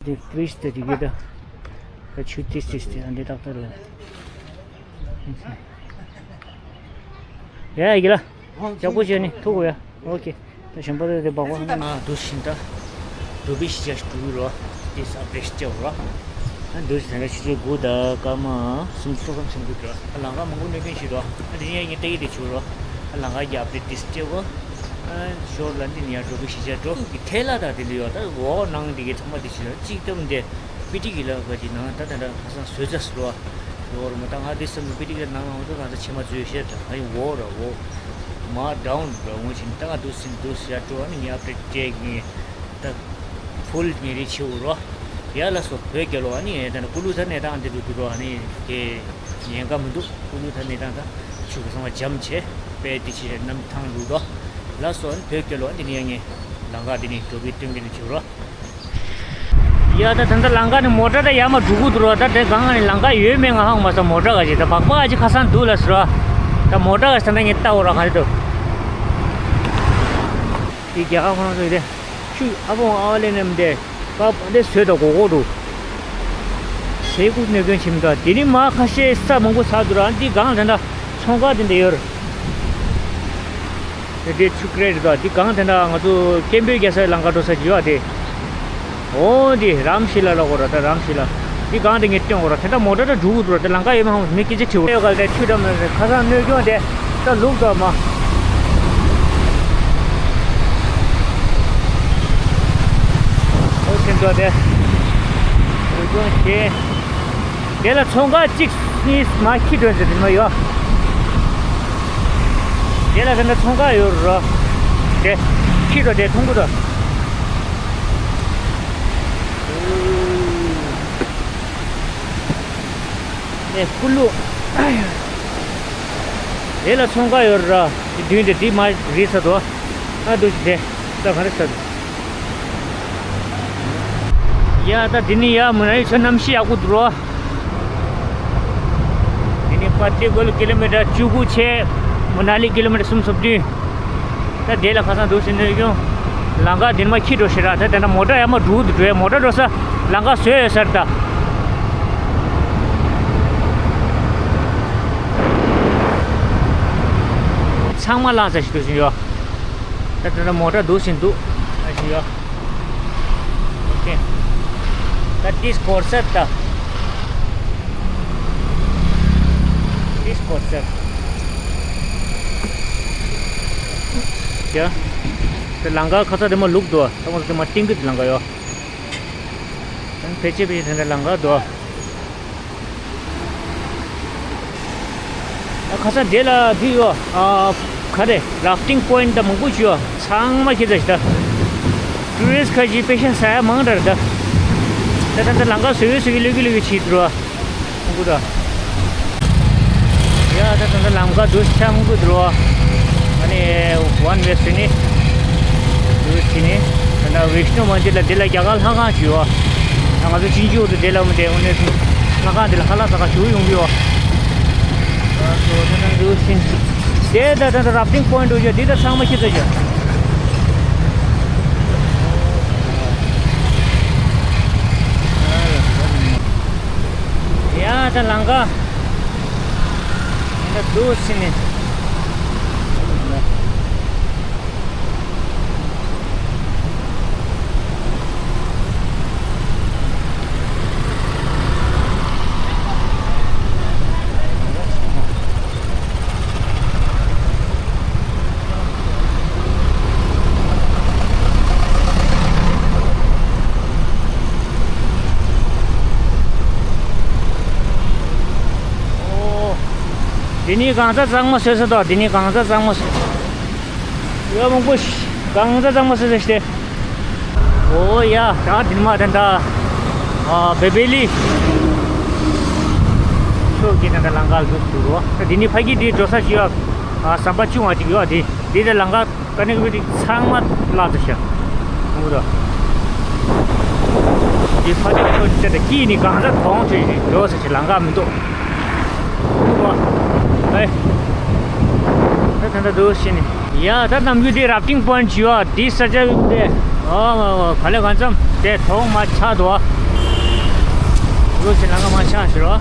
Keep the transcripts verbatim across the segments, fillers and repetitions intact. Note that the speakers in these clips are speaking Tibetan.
འདི་པྲིས་ཏེ་འདི་གི་ད་ད་ཆུ་ཏིས་ཏིས་ཏེ་འདི་ཏག་ཏག་རེད། ཡ་ཡ་གི་ལ་ཅག་པོ་བྱས་ནི་ཐུག་གོ་ཡ། ཨོ་ཁེ། ད་གཞན་པ་ད་དེ་སྦག་སྦག་ང་འདུག་ཤིན་ད་འགྲོ་བི་ཤི་ཅ་ཤི་འགྲོ་གི་རོ། ཏིས་ཨབ་ཌེཊ་སྐྱབས་རོ། ཨ་འདུག་ཤིན་ད་ཆུ་ཚོད་དགུ་ད་སྐར་མ་སུམ་ཅུ་སོ་སོ་སུམ་ཅུ་འགྲོ། ཨ་ལམ་ཁ་མང་པོ་གནོད་སྐྱོན་ཞིག་རོ། ཨ་དེ་ཡང་ངས་ལྟ་གི་དེ་ཆུ་རོ། ཨ་ལམ་ཁ་གི་ཨབ་ཌེཊ་ཏིས་སྐྱབས་གོ། ཨ་ཞོར་ལ་འདི་ནི་ཡང་འགྲོ་བི་ཤི་ཅ་འགྲོ་གི་ཐལ་ལ་ད་དེ་ལུས་ཡོད། ད་འོག་ནང་འདི་གི་ཚང་མ་དེ་ཆུ་རོ་གཅིག་ཏུ་འདི་པི་ཏི་གི་ལ་ག་ཅིག་ནང་ད་ད་ད་ཁ་སང་བཟོས་ཚར་སོ་རོ། ཡོད་རེད་མ། ད་ང་འདི་བསམ་ནས་པི་ཏི་གི་ནང་ལ་འོང་དུས་ང་ཚོ་ཕྱེ་མ་བཟོས་ཤེས་ད་ང་ཡི་འོག་ར་འོག་མ་ཌའུན་ར་འོང་ཕྱིན་ད་ང་འདུག་སེ་འདུག་སེ་ཡར་འགྲོ། ཨ་ནི་ངས་ཨབ་ཌེཊ་སྤྲད་ངས་ད་ཕུལ་ཉིན་རེ་བྱེད་འོ་རོ། ཡ་ལ་སོ་བོད་རྒྱལ་ལོ། ཨ་ནི་ད་ནི་ཀུ་ལུ་ད་གནས་སྟངས་འདི་འདུག་འདུག་རོ། ཨ་ནི་དེ་ཉེན་ཁ་མི་འདུག་ཀུ་ལུ་ད་གནས་སྟངས་ད་ཆུ་ག་ཚང་མ་འཇམ་བྱས་པས་འདི་ཕྱི་རེ་གནམ་ཐང་འདུག་རོ། ལ་སོ་ཨ་ནི་བོད་རྒྱལ་ལོ། ཨ་ནི་འདི་ནི་ཡ་ངས་ལམ་ཁ་འདི་ནི་འགྲོ་བི་སྟོན་གི་ནི་བྱེད་རོ། ཡ་ད་ད་ལྟ་ལམ་ཁ་ནས་མོ་ཊ་ད་ཡར་མར་འགྲོ་གི་འདུག་རོ། ད་དེ་སྒང་ནས་ལམ་ཁ་ཡོད་མེད་ང་ཧ་གོ་མ་སོང་། མོ་ཊ་ག་ཅིག་ད་སྦག་སྦག་ག་ཅིག་ཁ་སང་འདུག་ལ་ཟེར་རོ། ད་མོ་ཊ་ག་ཅིག་ད་ལྟ་ངས་ལྟ་འོ་རོ་ག་རེ་འདུག་དེ་རྒྱ་གར་ཁོ་རང་ཚོ་ཡོད་དེ། ཆུ་ཨ་ཕོ་ཨ་ལེ་ནེམ་དེ་ཀ་པ་དེ་བཟོས་ད་གོ་གོ་འདུག་ཟས་ཀུ་གནོད་སྐྱོན་ཆེ་མི་འདུག་དེ་ནི་མ་ཁ་ཤས་ས་མང་པོ་ཟག་འདུག་ར། འདི་སྒང་ད་ལྟ་ཚོང་ཁང་དེ་འདྲ་ཡོད་རེད། དེ་དེ་ཆུ་ཀེ་རེ་རེད་དོ། དེ་གང་དེ་འདྲ་ང་ཚོ་སྐད་འབོད་རྒྱག་སའི་ལམ་ཁ་འགྲོ་ས་ཅིག་ཡོད་དེ། འོ་དེ་རམ་ཤི་ལ་ལ་གོ་ར། ད་རམ་ཤི་ལ་དེ་གང་དེ་ངས་སྟོན་གོ་ར། དེ་འདྲ་མོ་ཊ་ད་འགྲོ་གི་འདུག་ར། དེ་ལམ་ཁ་ཡོད་མ་ཧོང་མི་སྐད་ཆ་དྲི་བ་ཡོད་ག་ལ། དེ་ཆུ་འགྲམ་ན་ཁ་སང་གནོད་སྐྱོན་དེ་ད་ལུག་དོ་མ། འོ་ཤིན་ཏུ་དེ་གནོད་སྐྱོན་ཆེ། དེ་ལ་ཚོང་ཁང་གཅིག་གཉིས་མ་ཁྱི་གྲོན་ཟེར་དེ་མ་ཡོད། དེ་ལ་ཟེར་ན་ཚོང་ཁང་ཡོད་རོ། དེ་ཁྱི་རོ་དེ་མཐོང་གི་རོ། དེ་ཀུ་ལུ། དེ་ལ་ཚོང་ཁང་ཡོད་རོ། དེ་མདུན་དེ་དེ་མ་རིས་ས་དོ། ཨ་འདུག་ཅི་དེ་ད་ག་རེ་ས་དོ། ཡ་ད་འདི་ནི་ཡ་མུ་ན་ལི་ཆ་གནམ་གཤིས་ཡག་པོ་འདུག་རོ། འདི་ནི་པ་ཏི་གོལ་ཀི་ལོ་མི་ཊར་བཅུ་དགུ་བྱས། མུ་ན་ལི་ཀི་ལོ་མི་ཊར་སུམ་ཅུ་སོ་བདུན། ད་དེ་ལ་ཁ་སང་འདུག་ཟིན་ནས་ཀྱང་ལམ་ཁ་འདི་ནི་མ་ཁྱི་འགྲོ་ཤེས་ར། ད་དེ་འདྲ་མོ་ཊ་ཡ་མ་འགྲོ་འདུག་འགྲོ་ཡ། མོ་ཊ་འགྲོ་ས་ལམ་ཁ་བཟོས་ཡོད་ས་རེད་ད། ཚང་མ་ལངས་ས་ཞིག་འདུག་ཟིན་ཡོད། ད་དེ་འདྲ་མོ་ཊ་འདུག་ཟིན་འདུག་ཨ་ཞིག་ཡོད། ཨོ་ཁེ། ད་ཏིས་སྐོར་ས་ད། ཏིས་སྐོར་ས། ཡ། ད་ལམ་ཁ་ཁ་ས་དེ་མ་ལུག་འདུག་ད་ཁ་ས་དེ་མ་ཏིང་གི་ལམ་ཁ་ཡོད། ད་ཕལ་ཆེར་ཕལ་ཆེར་དེ་འདྲ་ལམ་ཁ་འདུག་ད་ཁ་ས་དེ་ལ་དེ་ཡོད། ཨ་ག་རེ་ར་ཕ་ཊིང་པོ་ཡིན་ཊི་ད་མང་པོ་ཅིག་ཡོད། ཚང་མ་ཁྱེད་ཚོ་ཞིག་ད། ཊུ་རི་སི་ཊི་ཁ་ཅིག་པེ་ཤ་ཟ་ཡ་མང་དྲགས་རེད་ད། ད་ད་ད་ལམ་ཁ་བཟོ་གི་བཟོ་གི་ལུག་གི་ལུག་གི་བྱེད་འདུག་ར། ཨང་ཀུ་ད། ཡ་ད་ད་ད་ལམ་ཁ་འདུག་ཆ་ཨང་ཀུ་འདུག་ར། ཨ་ནི་ཝན་ཝེ་ཟེར་ནི། འདུག་ཟེར་ནི། ད་ད་ཝེ་ཤནུ་མན་དིར་ལ་འདི་ལ་རྒྱ་གར་ལྷ་ཁང་ཅིག་ཡོད། ད་ང་ཚོ་ཅིན་ཇུ་དུ་འདི་ལ་མི་འདྲ་འོ་ནས་ལྷ་ཁང་འདི་ལ་ཁ་ལག་ཟ་ག་ཞུ་ཡོང་གི་ཡོད། ད་ད་ད་འདུག་ཟེར་ནི། དེ་ད་ད་ད་ར་ཕ་ཊིང་པོ་ཡིན་ཊི་འདུག་ཅག་འདི་ད་ཚང་མ་ཤི་ཚར་ཅག་ཡ་ད་ལམ་ཁ་ད་འདུག་ཟེར་ནི། འོ། འདི་ནི་གང་ཟག་གཙང་མ་བཟོས་ས་དང་འདི་ནི་གང་ཟག་གཙང་མ་བཟོས། ཡ་མང་པོ་ཞིག་གང་ཟག་གཙང་མ་བཟོས་ས་ཞིག་སྟེ། འོ་ཡ་ད་འདི་ནི་མ་དེ་འདྲ། ཨ་བེ་བེ་ལི། ཤོག་གི་དེ་འདྲ་ལམ་ཁ་འདུག་འདུག་རོ། ད་འདི་ནི་ཕ་གི་འདི་འགྲོ་ས་ཞིག་ཡོད། ཨ་ཟམ་པ་ཆུང་བ་ཅིག་ཡོད་འདི། འདི་དེ་ལམ་ཁ་ཀ་ནི་ཀི་བི་ཊི་ཚང་མ་བརླག་ཚར་ཤག་འོ་ད། འདི་ཕ་གི་ཁོ་ཅི་ད་ཀི་ནི་གང་ཟག་གོང་ཆེ་ཞིག་འགྲོ་ས་ཞིག་ལམ་ཁ་མི་འདུག་ཨེ། ད་ད་ད་འདུག་ཤི་ནི། ཡ་ད་ནམ་རྒྱུན་དེ་ར་ཕ་ཊིང་པོ་ཡིན་ཊི་བྱས་ཡོད། དེ་ས་ཆ་དེ་ཨོ་མ་ཨོ་ག་ལེ་གང་འཚམ་ དེ་ཐོག་མ་ཆག་འདུག་བ། ལོ་ཞིག་ལང་ཀ་མ་ཆག་ཞུ་རོ།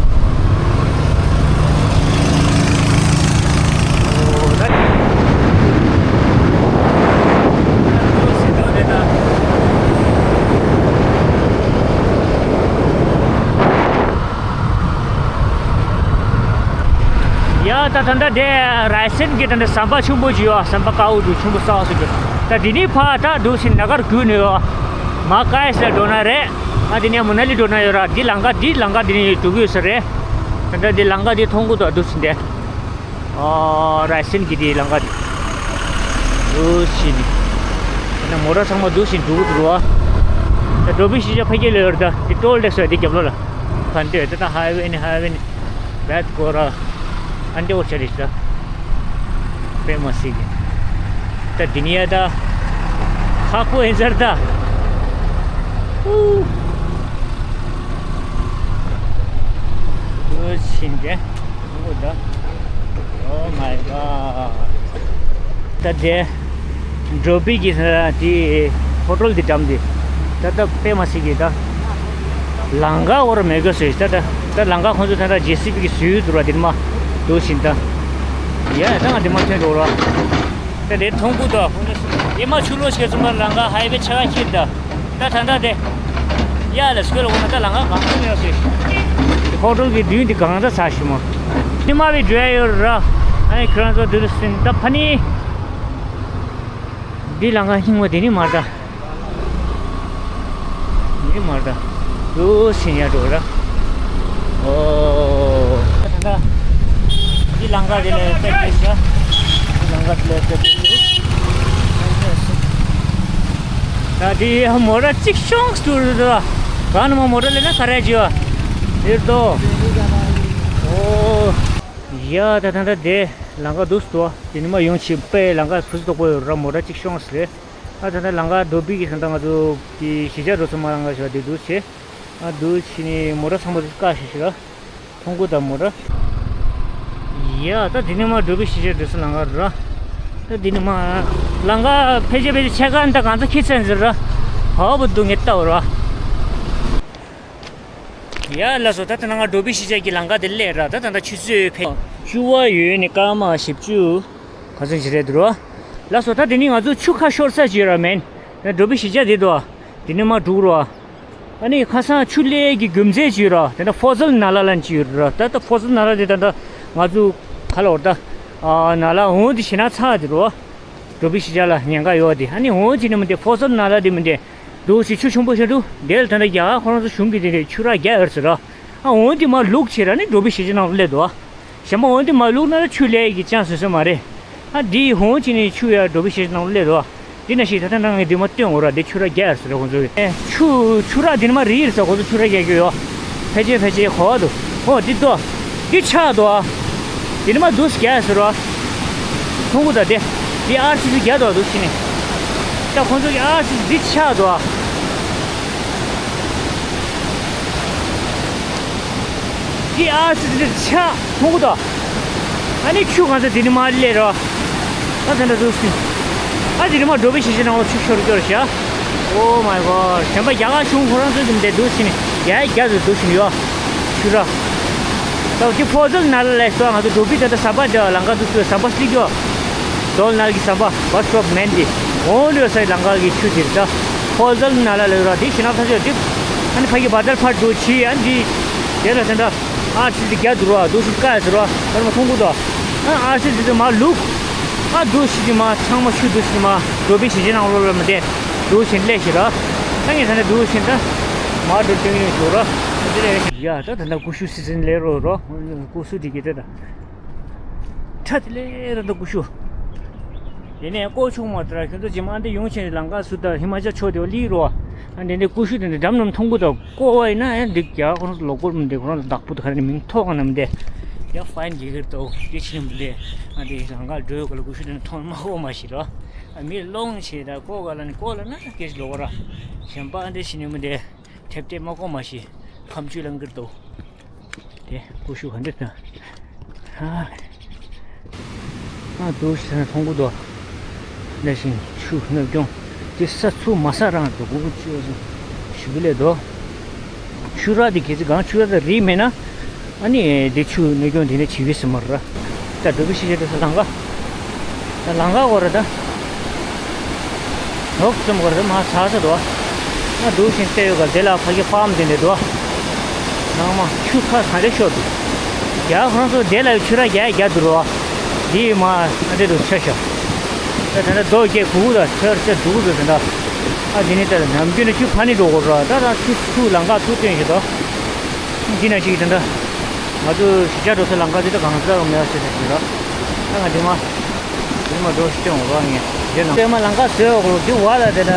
ཡ་ད་ད་ད་དེ་རའི་སན་གྱི་ད་ད་ཟམ་པ་ཆུང་པོ་ཅིག་ཡོད། ཟམ་པ་དཀར་པོ་འདུག་ཆུང་པོ་གསར་པ་ཟེར་གྱི། ད་དེ་ནི་ཕ་ད་འདུག་སེ་ན་གར་གུ་ནི་ཡོད། མ་ཀའི་སི་ལ་འགྲོ་ན་རེད། ང་དེ་ནས་མུ་ན་ལི་འགྲོ་ན་ཡོད་ར། འདི་ལང་ཀ་འདི་ལང་ཀ་འདི་ནི་འགྲོ་གི་ཡོད་ས་རེད། ད་ད་འདི་ལང་ཀ་འདི་མཐོང་གི་འདུག་འདུག་སེ་འདི། ཨོ་རའི་སན་གྱི་དེ་ལང་ཀ་དེ། འདུག་སེ་ནི། ད་མོ་ཊ་ཚང་མ་འདུག་སེ་འགྲོ་གི་འདུག་ར། ད་འགྲོ་བའི་གཞིས་ཆགས་ཕ་གི་ལ་ཡོད་ར། ད་དེ་ཊོལ་ཊེག་སི་ཡོད་དེ་རྒྱབ་ལོགས་ལ། ག་འདྲ་ད་ད་ཧའི་ཝེ་ནི་ཧའི་ཝེ་ནི་བེད་གོ་ར། ཨན་ཏེ་འོ་ཆ་རེ་ཤ་པེ་མ་སི་གི། ད་དེ་ནི་ཡ་ད་ཁག་པོ་ཡིན་ཟེར་ད། ཨུ། འདུག་སེ་འདི། Oh my god. ད་དེ་འགྲོ་བི་གི་དེ་ཧོ་ཊེལ་དེ་འགྲམ་དེ་ད་ད་པེ་མ་སི་གི་ད་ལང་ཀ་འོར་མེ་གོ་སེ་ད་ད་ད་ལང་ཀ་ཁོང་ཚོ་ད་ད་ཇེ་སི་བི་གི་སུས་དུ་ར་དེ་མ་འདུག་སེ་ད་ཡ་ད་ང་དེ་མ་ཐོན་འགྲོ་ར། ད་དེ་མཐོང་གི་འདུག་ཁོང་ཚོ་ཡེ་མ་ཆུ་ལོག་ཞིག་ཙམ་པ་ལང་ཀ་ཧའི་ཝེ་ཆ་ག་ཁྱེར་ད། ད་ད་ད་དེ། ཡ་ལ་སྐོལ་འོ་ན་ད་ལང་ཀ་གང་ཐུབ་ཡོད་ཟེར། ཧོ་ཊེལ་གྱི་མདུན་དེ་གང་ད་ཚ་ཞིག་མོ། ཉི་མ་བའི་འགྲོ་ཡ་ཡོད་ར། ཨ་ནི་ཁྱོད་རང་ཚོ་འདི་རུ་སྲིན་ད་ཕ་ནི། འདི་ལང་ཀ་སྙིང་བ་དེ་ནི་མར་ད། འདི་མར་ད། འདུག་སེ་ཡ་འགྲོ་ར། ཨོ། ད་ད། འདི་ལང་ཀ་དེ་ལས་ཏེ་ཏེ་ཤ། འདི་ལང་ཀ་དེ་ལས་ཏེ་ཏེ་ཤ། ད་འདི་མོ་ར་གཅིག་ཤོང་སུ་རུ་ད། ག་ནི་མ་མོ་ར་ལས་ན་ཁ་ར་ཇི་བ། འདིར་དོ། ཨོ། ཡ་ད་ད་ད་དེ་ལང་ཀ་འདུག་སུ་དོ། དེ་ནི་མ་ཡོང་ཆེ་པའི་ལང་ཀ་ཕུ་སུ་དོག་པོ་ཡོད་ར། མོ་ར་གཅིག་ཤོང་སུ་རེད། ཨ་ད་ད་ལང་ཀ་འགྲོ་བི་གི་ས་ད་ང་ཚོ་གི་གཞིས་ཆགས་འགྲོ་ས་མ་ལང་ཀ་ཞོ་དེ་འདུག་ཆེ། ཨ་འདུག་ཕྱི་ནས་མོ་ཊ་ཚང་མ་དཀའ་ཤོས་ཤིག་ལ། མཐོང་གོ་ད་མོ་ཊ། ཡ་ད་འདི་ནས་མར་འགྲོ་བའི་གཞིས་ཆགས་འགྲོ་ས་ལང་ཀ་ར། ད་འདི་ནས་མར་ལང་ཀ་ཕལ་ཆེར་ཕལ་ཆེར་ཆ་ག་ད་གང་ཚ་ཁྱི་ཚན་ཟེར་ར། ཧོ་བུ་འདུག་ངེ་ལྟ་བུ་ར། ཡ་ལགས་སོ། ད་ད་ནང་འགྲོ་བའི་གཞིས་ཆགས་ཀྱི་ལང་ཀ་དེ་སླེབས་ར། ད་ད་ད་ཆུ་ཚོད་ཕལ་ཆེར་བ་ཡོལ་ནས་སྐར་མ་བཞི་བཅུ་ག་ཚོད་ཅིག་རེད་འདུག་ར། ལགས་སོ། ད་དེ་ནས་ང་ཚོ་ཆུ་ཁ་ཤོར་ས་ཅིག་ཡོད་ར་མེན། ད་འགྲོ་བའི་གཞིས་ཆགས་དེ་འདུག་ཨ། དེ་ནས་མར་འགྲོ་ར། ཨ་ནི་ཁ་སང་ཆུ་ལས་ཀྱི་རྒྱུ་མཚན་ཅིག་ཡོད་ར། དེ་འདྲ་ཧྥོ་ཟལ་ན་ལ་ལན་ཅིག་ཡོད་ར། ད་ད་ཧྥོ་ཟལ་ན་ལ་དེ་ད་ད་ང་ཚོ་ག་ལ་འོར་ད། ཨ་ན་ལ་འོང་དེ་ཞེ་ན་ཚ་དེ་རོ། འགྲོ་བའི་གཞིས་ཆགས་ལ་ཉེན་ཁ་ཡོད་དེ། ཨ་ནི་འོང་དེ་ནི་མི་དེ་ཧྥོ་ཟལ་ན་ལ་དེ་མི་དེ་འདུག་སེ་ཆུ་ཆུང་པོ་ཤ་འདུག་དེ་ལ་ད་ད་རྒྱ་གར་ཁོ་རང་ཚོ་གཞུང་གི་དེ་རེད། ཆུ་རགས་རྒྱག་ཡོད་ཟེར་ར། ཨ་འོང་དེ་མར་ལུག་ཆེ་ར་ནི་འགྲོ་བའི་གཞིས་ཆགས་ནང་སླེབས་འདུག་ཨ། གཞན་པ་འོང་དེ་མ་བླུགས་ན་ཆུ་ལས་ཀྱི་ཅང་བཟོད་ས་མ་རེད། ཨ་འདི་ཧོང་ཅི་ནི་ཆུ་ཡ་འགྲོ་བའི་གཞིས་ནང་སླེབས་རོ། འདི་ན་ཞིག་ད་ལྟ་ནང་ངས་འདི་མ་སྟོན་འོ་ར། འདི་ཆུ་ར་རྒྱག་ཟེར་ར་ཁོང་ཚོས། ཨེ་ཆུ་ཆུ་ར་འདི་ནི་མ་རི་ཡིར་ས་ཁོང་ཚོ་ཆུ་ར་རྒྱག་གི་ཡོད། ཕལ་ཆེར་ཕལ་ཆེར་གོ་བ་འདུག་ཨོ་འདི་ལྟོ། འདི་ཆག་འདུག་ཨ། འདི་ནི་མ་འདུག་རྒྱག་ཟེར་རོ། ཁོང་ཚོ་ད་དེ། འདི་ཨར་སི་སི་རྒྱག་འདུག་འདུག་ཕྱི་ནས། ད་ཁོང་ཚོ་གི་ཨར་སི་སི་འདི་ཆག་འདུག་ཨ། འདི་ཨ་ཙི་ཙི་ཆག་མཐོང་གི་འདུག་ཨ་ནི་ཆུ་གང་ཚ་འདི་ནི་མ་སླེབས་རོ། ཨ་ཙི་འདྲ་འདུག་སྲིད། ཨ་འདི་ནི་མ་འགྲོ་བའི་གཞིས་ཆགས་ནང་ལ་ཆུ་ཤོར་སྐྱོར་བྱ། Oh my god། གཞན་པ་རྒྱ་གར་གཞུང་ཁོ་རང་ཚོ་འདི་འདྲ་འདུག་ཕྱི་ནས་རྒྱ་རྒྱ་ཚོ་འདུག་ཕྱི་ནས་ཡོ། ཆུ་ར། ད་འདི་ཧྥོ་ཟལ་ན་ལ་ལས་སོ་ང་ཚོ་འགྲོ་བའི་ད་ལྟ་ཟམ་པ་འདི་ལང་ཀ་འདུག་སོ་ཟམ་པ་སྲིད་སྐྱོ། དོལ་ནལ་གྱི་ཟམ་པ་བར་སོབ་མེན་འདི། འོང་ལུས་སའི་ལང་ཀ་གི་ཆུ་འདིར་ད། ཧྥོ་ཟལ་ན་ལ་ལས་ར་འདི་ཞེ་ན་ཐ་ཆོད་འདི། ཨ་ནི་ཕ་གི་བ་དར་ཕར་འགྲོ་ཆི་ཨ་འདི། དེ་ལ་ད་ལྟ། ཨར་སི་སི་རྒྱ་འདུག་ར་འདུག་སི་ཀ་ཟེར་ར་ད་མ་མཐོང་གི་འདུག་ཨ་ཨར་སི་སི་དེ་མ་ལུག་ཨ་འདུག་སི་དེ་མ་ཚང་མ་ཆུ་འདུག་སི་མ་འགྲོ་བའི་གཞིས་ཆགས་ནང་ལོགས་ལ་མི་བསྡད། འདུག་སི་སླེབས་ཤི་ར། ད་ངས་ད་ནི་འདུག་སི་ད་མ་འགྲོ་སྟོན་ཡོད་ཞུ་ར། ཡ་ད་ད་ལྟ་ཀུ་ཤུ་སི་སི་ལས་རོ་རོ། ཀུ་ཤུ་དེ་གི་དེ་ད་ཁྲ་དེ་ལས་ར་ད་ཀུ་ཤུ། དེ་ནས་ཀོ་ཆུང་མ་ད་ར་ཁྱོད་ཚོ་ཇི་མ་འདི་ཡོང་ཆེན་རི་ལང་ཀ་སུ་ད་ཧི་མ་ཅལ་ཕྱོགས་དེ་བ་ལི་རོ། ཨ་འདི་འདི་ཀུ་ཤུ་དེ་འདི་འགྲམ་རྣམས་མཐོང་གི་འདུག་ཀོ་བ་ཡིན་ན་ཡང་འདི་རྒྱ་ཁོ་རང་ཚོ་ལོག་པོར་མི་འདི་ཁོ་རང་ཚོ་བདག་པོ་དུ་ཁ་ནས་མིང་ཐོག་ཁ་ནས་མི་འདི། ཡ་ཕ་ཡིན་གི་གིར་ཏོ་འདི་ཕྱི་ནས་མི་འདི། ཨ་འདི་རང་ག་འགྲོ་ཡོད་ག་ལ་ཀུ་ཤུ་དེ་འདི་མཐོང་མ་ཧོ་མ་ཤི་རོ། ཨ་མི་ལོང་ཆེ་ད་ཀོ་ག་ལ་ནི་ཀོ་ལ་ན་སྐད་ལོག་ར། གཞན་པ་ཨ་འདི་ཕྱི་ནས་མི་འདི། ཐེབས་ཏེ་མ་ཀོ་མ་ཤི། ཕམ་ཆུ་ལང་གིར་ཏོ། དེ་ཀུ་ཤུ་ག་འདྲ་དང་། ཧ། ཨ་འདུག་ཟེར་ན་མཐོང་གི་འདུག་ནས་ཤིང་ཆུ་ནུབ་ཀྱང་དེ་ས་ཚུགས་མ་ས་རང་འདུག་ཀུ་ཤུ་ཆུ་སོང་། ཞུ་གི་ལས་དོ། ཆུ་རགས་དེ་གལ་སྲིད་གང་ཆུ་རགས་དེ་རིགས་མེད་ན། ཨ་ནི་དེ་ཆུ་གནོད་སྐྱོན་དེ་ནས་བྱེད་ཀྱི་སྲིད་མ་རེད། ད་འགྲོ་བའི་ཤེས་བྱ་དེ་ཚོ་ལམ་ཁ། ད་ལམ་ཁ་སྐོར་རེད་ད། ལོག་ཙམ་སྐོར་རེད་མ་ཚ་ཚ་འདུག་ང་འདུག་བཞིན་བལྟས་ཡོད་ག་དེ་ལ་ཕ་གི་ཕ་མ་དེ་འདྲ་འདུག་ནང་མ་ཆུ་ཁ་ག་འདྲ་ཤོར་འདུག་རྒྱ་ཁོང་ཚོ་དེ་ལ་ཆུ་རགས་རྒྱ་རྒྱ་འདུག་རོ། དེ་མ་ཨ་འདྲ་འདུག་ཆ་ཤོག་ད་ད་ད་རྡོ་སྐྱེ་གུ་གུ་ད་ཆར་ཆ་འདུག་འདུག་ད་ད། ཨ་དེ་ནི་ད་ནམ་རྒྱུན་ནས་ཆུ་ཕ་ནི་འགྲོ་དགོས་ར་ད་ད་ཆུ་ཆུ་ལམ་ཁ་ཚུར་བཏོན་ཞིག་ད། འདི་ན་ཞིག་ད་ད། ང་ཚོ་གཞིས་ཆགས་འགྲོ་ས་ལམ་ཁ་དེ་ད་གང་ཟག་མེད་པ་ཞིག་ད་ཞིག་ར། ད་ང་དེ་མ། དེ་མ་འགྲོ་ཞིག་སྟོན་འོང་ར་ངས་རྗེས་ན། དེ་མ་ལམ་ཁ་བཟོས་འོག་ལོ་དེ་བ་ད་དེ་ད།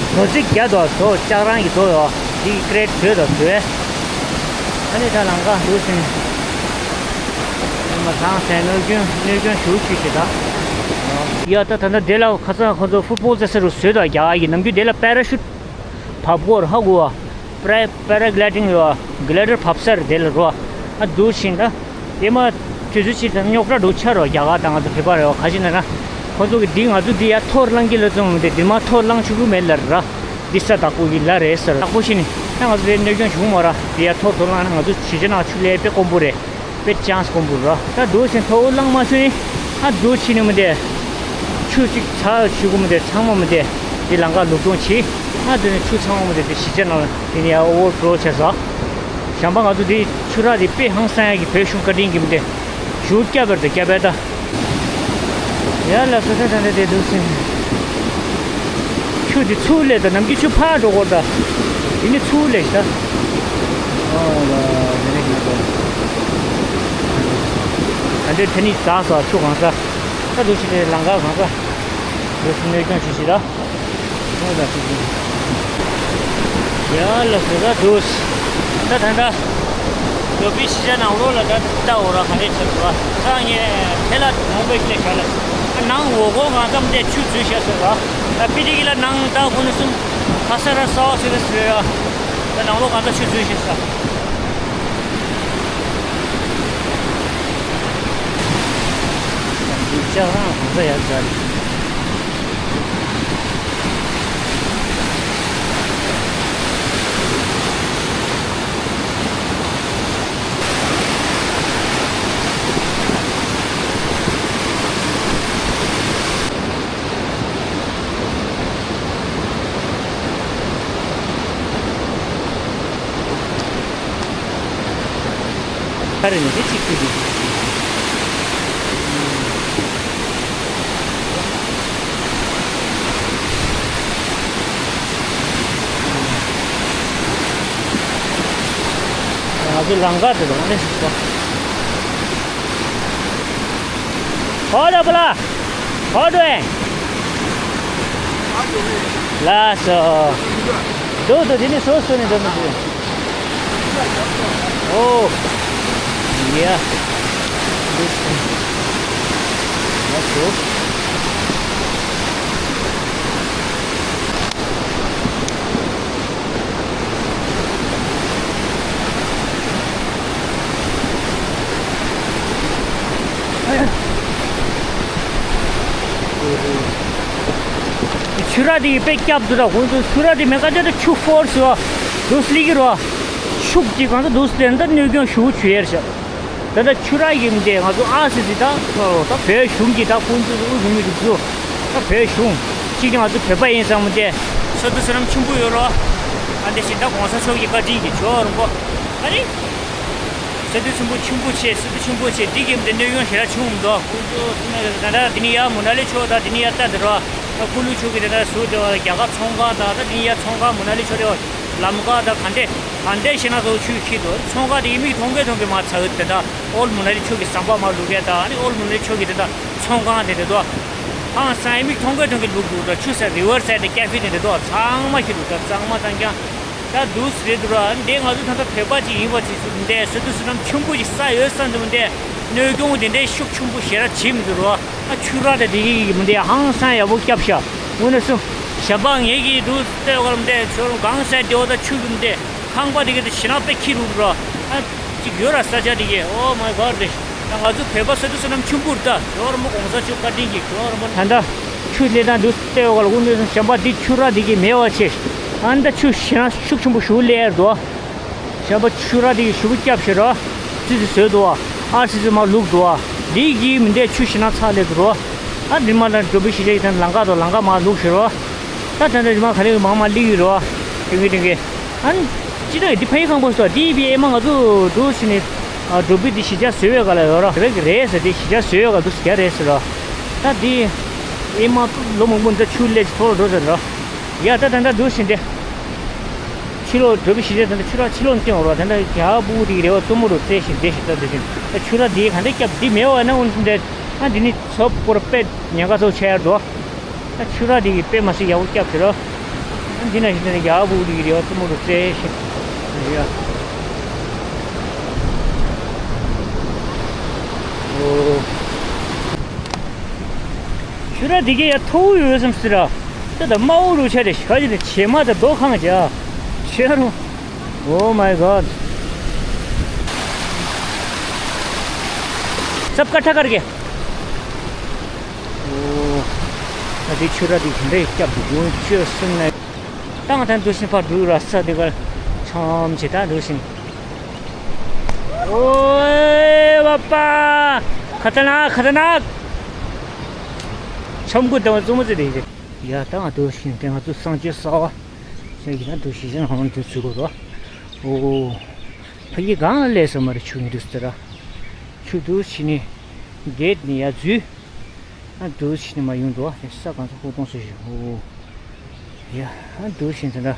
རྡོ་རྩིག་རྒྱ་དོ་དོ་ལྕགས་རང་གི་དོ་ཡོ། དེ་ཀི་རེད་བཟོས་དོ་བཟོས། ཨ་ནི་ད་ལམ་ཁ་འདུག་ཟིན། དེ་མ་ཐང་སའི་གནོད་སྐྱོན་གནོད་སྐྱོན་ཞུ་ཞུ་ཞིག་ད། ཡ་ད་ད་ད་དེ་ལ་ཁ་སང་ཁོ་ཚོ་ཕུཊ་བོལ་རྩེ་ས་རུ་བཟོས་དོ་རྒྱ་གར་གི་ནམ་རྒྱུན་དེ་ལ་པེ་ར་ཤུཊ། བབས་སྐོར་ཧ་གོ་བ། པེ་ར་པེ་ར་གི་ལའི་ཌིང་ཡོད་བ། གི་ལའི་ཌར་བབས་ས་རེད་དེ་ལ་རོ། ཨ་འདུག་བཞིན་ད། དེ་མ་དུས་ཚོད་ཅིག་དང་རྙོག་དྲ་འགྲོ་ཆ་རོ་རྒྱ་གར་དང་ང་ཚོ་བོད་པ་རེད་བ་ག་ཅི་ན་ན། ཁོ་ཚོ་གི་འདི་ང་ཚོ་འདི་ཡ་ཐོར་བླངས་ཀྱི་ལ་བཙོང་མི་འདི་འདི་མ་ཐོར་བླངས་ཆུ་གུ་མེད་ལ་ར། འདི་ས་བདག་པོ་གི་ལ་རེད་ཟེར་བདག་པོ་ཤི་ནི། ད་ང་ཚོ་དེ་གནོད་སྐྱོན་བྱུང་མ་ར་འདི་ཡ་ཐོར་ཐོར་བླངས་ན་ང་ཚོ་ཞི་བྱེད་ནང་ཆུ་ལས་དཔེ་དཀོན་པོ་རེད། པེ་ཅང་སི་དཀོན་པོ་ར། ད་འདུག་ཟིན་ཐོག་ལངས་མ་སོང་ནི། ཨ་འདུག་ཕྱི་ནི་མི་འདེ། ཆུ་གཅིག་ཚ་ཆུ་གུ་མི་འདེ་ཚང་མ་མི་འདེ། འདི་ལམ་ཁ་ལུག་གྱོང་ཆེ། ཨ་འདི་ནི་ཆུ་ཚང་མ་མི་འདེ་འདི་གཞིས་ཆགས་ནང་འདི་ནི་ཨ་ཨོ་ཝར་ཕོ་ལོ་བྱས་ས། གཞན་པ་ང་ཚོ་འདི་ཆུ་རགས་འདི་དཔེ་ཧང་སང་ཡ་གི་བོད་གཞུང་བཀའ་དྲིན་གྱི་མི་འདེ། ཞུ་སྐྱབས་པར་དུ་སྐྱབས་པས་ད། ཡ་ལ་སོ་ད་ད་ད་དེ་འདུག་ཟིན། ཆུ་དེ་ཚུར་ལས་ད་ནམ་གྱི་ཆུ་ཕར་འགྲོ་གོ་ད། དེ་ནི་ཚུར་ལས་ད། ཨོ་ལ་དེ་ནི་ཞིག་ད། ད་འདྲའི་ཐ་ནི་ཟག་ཟག་ཆུ་གང་ས། ད་འདུག་ཞིག་དེ་ལམ་ཁ་གང་ས། འདུག་ཟིན་གནོད་སྐྱོན་ཆུ་ཞིག་ད། ཨོ་ལ་ཞིག་ཞིག་ཡ་ལ་སོ་ད་འདུག་ད་ད་ད། ལོ་པི་ཤི་ཆ་ནང་ལོ་ལ་ད་ད་འོ་ར་ག་རེ་ཆ་ར་ད་ངས་ཁེ་ལ་མོང་པོ་ཤི་ལ་ཆ་ལ་ནང་འོ་གོ་གང་ཙམ་དེ་ཆུ་འཛུལ་ཤ་ཟེར་ར་ད་པི་ཏི་གི་ལ་ནང་ད་ཁོ་ནི་གསུམ་ཁ་ས་ར་ས་བ་ཟེར་ར་ཟེར་ཡ་ད་ནང་ལོ་གང་ཙམ་ཆུ་འཛུལ་ཤ་ཟེར། འཛུལ་ཤ་རང་གང་ཙམ་ཡ་ཟེར། ཨ་རི་ནས་དེ་གཅིག་ཏུ་འདུག་ང་ཚོ་ལམ་ཁ་དེ་ལ་ཨ་ནི་ཞིག་ས། ཧོ་ལ་པ་ལ། ཧོ་ཏོ་ཨེ། ལ་སོ། དོ་དོ་དེ་ནི་སོ་སོ་ནི་དོ་མི་དོ། ཨོ། ཡ། ལ་སོ། ཆུ་ར་དེ་དཔེ་སྐྱབས་འདུག་ད་ཁོང་ཚོ་ཆུ་ར་དེ་མེད་ཀ་ཅག་ད་ཆུ་ཕོར་སི་བ་འདུག་སི་ལི་གི་རོ། ཤུགས་ཀྱིས་གང་ཚ་འདུག་སི་དེ་འདྲ་གནོད་སྐྱོན་ཞུ་ཆུ་ཡེར་ཤག་ད་ལྟ་ཆུ་རགས་ཡིན་ཏེ་ང་ཚོ་ཨ་སི་སི་ད་ད་བོད་གཞུང་གི་ད་ཁོང་ཚོ་དབུས་བོད་མི་རིགས་ཚོ་ད་བོད་གཞུང་གཅིག་ནི་ང་ཚོ་བོད་པ་ཡིན་ཙང་མི་དེ་ས་དུ་ས་རམ་ཆུན་པོ་ཡོད་རོ། ཨ་འདི་བཞིན་ད་གོང་ས་མཆོག་གི་བཀའ་དྲིན་གྱི་ཇོ་རོང་པོ་ཨ་རི། ས་དུ་ཆུན་པོ་ཆུན་པོ་ཆེ་ས་དུ་ཆུན་པོ་ཆེ་འདི་གི་མི་དེ་གནོད་སྐྱོན་ཞེ་དྲག་བྱུང་མི་འདུག་ཁོང་ཚོ་ད་ད་འདི་ནི་ཡ་མུ་ན་ལི་ཆོག་ད་འདི་ནི་ཡ་ལྟ་འདི་རོ། ད་ཁུ་ལུ་ཆོག་གི་དེ་ད་ཟུར་དེ་བ་རྒྱ་གར་ཚོང་ཁང་ད་ད་འདི་ནི་ཡ་ཚོང་ཁང་མུ་ན་ལི་ཆོག་དེ་བ། ལམ་ཁ་དང་ག་འདྲས་ག་འདྲས་ཤེས་ན་ཚོ་ཆུ་ཁྱི་དོ་ཚོང་ཁ་དེ་ཡི་མིག་མཐོང་གི་མཐོང་གི་མ་ཚ་འུ་དེ་དག་ཨོལ་མུ་ན་ལི་ཆོས་ཀྱི་ཟམ་པ་མ་ལུག་གས་དང་ཨ་ནི་ཨོལ་མུ་ན་ལི་ཆོས་ཀྱི་དེ་དག་ཚོང་ཁང་དེ་དེ་དོ་ཧང་སང་ཡི་མིག་མཐོང་གི་མཐོང་གི་ལུག་འདུག་དང་ཆུ་ས་རི་ཝར་སའི་ཌི་ཀེ་ཧྥེ་དེ་དེ་དོ་ཚང་མ་ཤི་འདུག་ད་གཙང་མ་གཙང་རྐྱང་ད་འདུག་སེ་རེད་འདུག་ར། འདི་ང་ཚོ་ད་ལྟ་བོད་པ་ཅིག་ཡིན་པ་ཅིག་འདི་སུ་དུ་སུ་ནམ་ཆུན་པོ་ཅིག་ས་ཡོད་ས་འདི་མི་འདི་གནོད་སྐྱོང་དེ་འདྲའི་ཤུགས་ཆུན་པོ་ཞེ་དྲག་བྱེད་མི་འདུག་ར། ཨ་ཆུ་རགས་དེ་དེ་གི་མི་འདི་ཧང་སང་ཡག་པོ་བསྐྱབས་ཤག་དངོས་གནས་སུ་ཞབས་པ་ངེད་ཀྱི་འདུག་ལྟོས་གར་མི་འདི་ཆུ་རུང་གང་སའི་ལྟེ་བ་དང་ཆུ་གི་མི་འདི་ཁང་པ་དེ་གི་དེ་ཞེ་ན་དཔེ་ཁྱི་རུ་རུ་ར། ཨ་ཅིག་ཡོད་ར་ས་ཆ་དེ་གི། Oh my God དེ་ད་ང་ཚོ་བོད་པ་ས་དུ་ས་ནམ་ཆུན་པོ་རེད་ད། ཇོ་ར་མོ་གོང་ས་མཆོག་བཀའ་དྲིན་གྱིས་ཇོ་ར་མོ་ད་ལྟ་ཆུ་ལས་དང་འདུག་ལྟོས་གར་དངོས་གནས་སུ་ཞབས་པ་འདི་ཆུ་རགས་དེ་གི་མེད་པ་ཆེ། ཨ་ནི་ད་ཆུ་ཞེ་ན་ཤུགས་ཆེན་པོ་ཞུ་ལེར་འདུག་ཞེན་པ་ཆུ་ར་དེ་གི་ཞུ་བུ་སྐྱབས་ཤེ་ར། ཙི་ཙི་བཟོས་འདུག་ཨ་ཙི་ཙི་མ་ལུག་འདུག་འདི་གི་མི་འདས་ཆུ་ཞེ་ན་ཚ་ལེ་འདུག་ར། ཨ་འདི་མ་ལ་འགྲོ་བུ་ཞེ་ཅག་ཡི་ད་ལང་ཀ་དང་ལང་ཀ་མ་ལུག་ཤེ་ར། ད་ད་ད་མ་ག་ལེ་མང་མ་ལི་གི་ར། ཏིང་གི་ཏིང་གི་ཨ་ནི་ཅི་ད་འདི་ཕ་ཡི་ཁང་པོ་སོ་དེ་བི་ཨེ་མ་ང་ཚོ་འདུག་ཕྱི་ནས་ཨ་འགྲོ་བུ་དེ་ཞེ་ཅག་བཟོས་བའི་ག་ལ་ཡོད་ར་རེད་གི་རེད་ཟེར། དེ་ཞེ་ཅག་བཟོས་བའི་ག་འདུག་ཟེར་རེད་ཟེར་ར། ད་དེ་ཨེ་མ་ལོ་མང་པོ་འདི་ཆུ་ལས་ཅི་ཐོག་ལ་འགྲོ་ཟེར་ར། ཡ་ད་ད་ད་འདུག་ཕྱིན་ཏེ། ཕྱི་ལོགས་འགྲོ་བུ་ཞེ་ཅག་ད་ད་ཕྱི་ལོགས་ཕྱི་ལོགས་སྟོན་འོར་བ་ད་ད་རྒྱ་བུ་དེ་རེ་བ་རྩུབ་མོ་རུ་རྩེ་ཞིང་བསྡད་ཞིང་ད་འདུག་ཕྱིན་ད་ཆུ་ར་དེ་ག་འདྲ་སྐྱབས་འདི་མེད་བ་ན་འོན་ཏེ། ཨ་འདི་ནི་ཚོ་པོར་པད་ཉེན་ཁ་ཚོ་ཆེ་ཡར་འགྲོ། ཨ་ཆུ་ར་དེ་གི་དཔེ་མ་སྲིད་ཡག་པོ་སྐྱབས་ཕྱིར་རོ། ཨ་འདི་ན་ཞིག་ད་ནི་རྒྱ་བུ་དེ་གི་རེ་བ་རྩུབ་མོ་རུ་རྩེ་ཞིང་། ཡ། ཨོ། ཆུ་ར་དེ་གི་ཡ་མཐོ་བོ་ཡོད་བསམ་སྲིད་ར། ད་ད་དམའ་བོ་རུ་ཆ་དེ་ཤ་ཅི་དེ་བྱེ་མ་དང་རྡོ་ཁང་བྱ། ཆེ་རུ། Oh my God. सब इकट्ठा करके। ཨོ། ད་དེ་ཆུ་ར་དེ་ག་འདྲའི་སྐྱབས་འདུག་ཡོང་ཆུ་སུན་ནས། ཏང་ཐན་འདུག་ཕྱིན་ཕར་འགྲོ་ར་ས་དེ་གར་ཆམ་ཆེ་ད་འགྲོ་ཕྱིན། ཨོའེ་བ་པ། ཁ་ཏ་ན་ཁ་ཏ་ན། ཆམ་གུ་དང་བཙུན་མོ་ཚེ་དེ་ཡིན། ཡ་ད་ང་འདུག་ཕྱིན་དེ་ང་ཚོ་སངས་རྒྱས་གསར་པ་ཞིག་ཡིན་ན་འདུག་ཕྱིན་ཅང་ཧང་འདུག་ཚུལ་གོ་རོ། ཨོ། ཕ་གི་གང་ལས་སོ་མ་རེད་ཆུ་ཡིན་འདུག་ཟེར་ར། ཆུ་འདུག་ཕྱིན་ནི་གེད་ནི་ཡ་འཛུལ། ཨ་འདུག་ཕྱིན་ནི་མ་ཡོང་འགྲོ་ས་གང་ཚོ་ཧོ་གཏོང་སུ་ཞིག་ཧོ། ཡ་ཨ་འདུག་ཕྱིན་ད་འདྲ།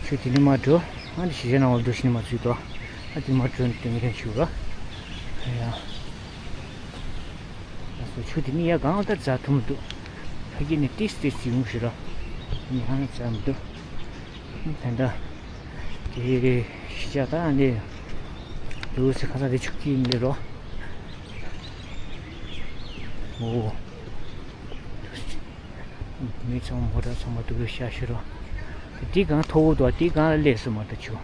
ཆུ་དེ་ནི་མ་འགྲོ། ཨ་འདི་ཞི་བྱེད་ནང་བར་འདུག་ཕྱིན་ནི་མ་འཛུལ་འགྲོ། ཨ་དེ་མ་འགྲོ་ནི་དེ་མི་རན་ཆུ་ར། ཡ། ཨ་སོ་ཆུ་དེ་ནི་ཡ་གང་ལྟར་འཛག་ཐུབ་མི་འདུག་ཕ་གི་ནི་ཏིས་ཏིས་ཡོང་ཞུ་ར། ནི་ཧང་འཛག་མི་འདུག་ད་ལྟ་དེ་ཤི་ཆ་ད་ནི་འདུག་སེ་ཁ་ས་དེ་ཆུ་ཀི་ནི་རོ། ཨོ། མི་ཚང་མ་མོ་ཊ་ཚང་མ་འདུག་ཤ་ཤི་རོ། དེ་གང་མཐོ་བོ་འདུག་དེ་གང་ལ་སླེབས་སོང་མ་གཏོགས་ཆུ།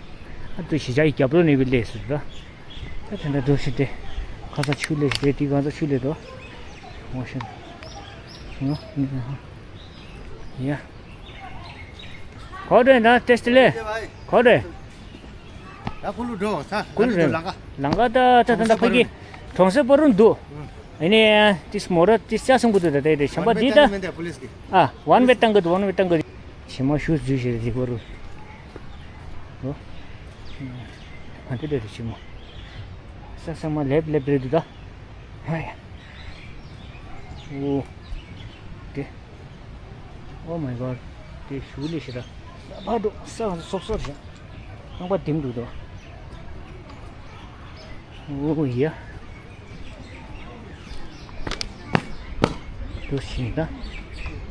ཨ་དུ་ཞི་ཆ་ཡི་རྒྱབ་ལོགས་ནས་བི་སླེབས་སོང་ར། ད་དེ་འདྲ་འདུག་ཤི་དེ། ཁ་ས་ཆུ་སླེབས་ཤི་དེ་དེ་གང་ས་ཆུ་སླེབས་འདུག་ཨོ་ཤི། ཡ། གོ་དོན་དང་ཏེ་སྟི་ལེ། གོ་དོན། ད་ཀུ་ལུ་འགྲོ་ས། ཀུ་ལུ་ལ་ཀ་ལ་ཀ་ད་ད་ད་ད་ཕ་གི་གྲོང་གསེབ་པ་རུ་འདུག་ཨ་ནི་ཏིས་མོ་ར་ཏིས་ཅག་སུང་གུ་འདུག་ད་ད་ད་ཤམ་པ་འདི་ད། ཨ་ཝན་ཝེ་ཏང་གི་འདུག་ཝན་ཝེ་ཏང་གི། ཞི་མ་ཞུ་འཛུལ་ཞེས་རིག་པ་རུ། ཨོ། ཨ་འདི་ད་ད་ཞི་མ། ས་ས་མ་ལེབ་ལེབ་རེད་འདུག་ད། ཧ་ཡ། ཨོ། དེ། Oh my God. དེ་ཞུ་ལེ་ཞེ་དྲག་ཕར་འགྲོ་ས་སོབ་སོབ་བཞག་རྐང་པ་ལྡེམ་འདུག་དོ། ཨོ་ཡ། འདུག་ཕྱིན་ད།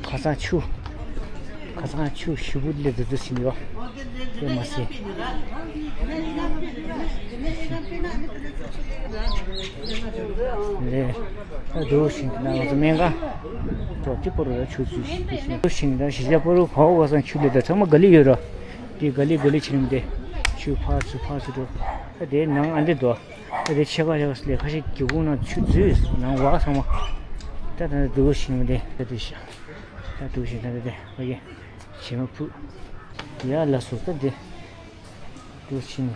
ཁ་སང་ཆུ། ཁ་སང་ཆུ་ཞེ་པོ་སླེབས་འདུག་འདུག་ཕྱིན་ཡོད། དེ་མ་ཟད། ལས། ད་འདུག་ཕྱིན་ད་ང་ཚོ་སྨན་ཁང་། ཐོག་གཅིག་པོ་རུ་ལ་ཆུ་ཚུད་ཞིག་འདུག་ཕྱིན། འདུག་ཕྱིན་ད་ཞེ་ཆ་པོ་རུ་ག་བ་ག་སང་ཆུ་སླེབས་ད་ཚང་མ་ག་ལི་ཡོད་ར། དེ་ག་ལི་ག་ལི་ཕྱིན་དེ། ཆུ་ཕར་ཚུར་ཕར་ཚུར་འགྲོ། ད་དེ་ནང་ཨ་འདྲེ་འདུག་ད་དེ་ཕྱེད་ཀ་ཕྱེད་ཀ་སླེབས་ཁ་ཤས་སྒེའུ་ཁུང་ནང་ཆུ་འཛུལ་ནང་བ་ཚང་མ། ད་ད་འདུག་ཕྱིན་དེ་ད་དེ་ཤ། ད་འདུག་ཕྱིན་ད་དེ་དེ་ཕ་གི་བྱེ་མ་ཕུད། ཡ་ལ་སོ་ད་དེ། འདུག་ཕྱིན།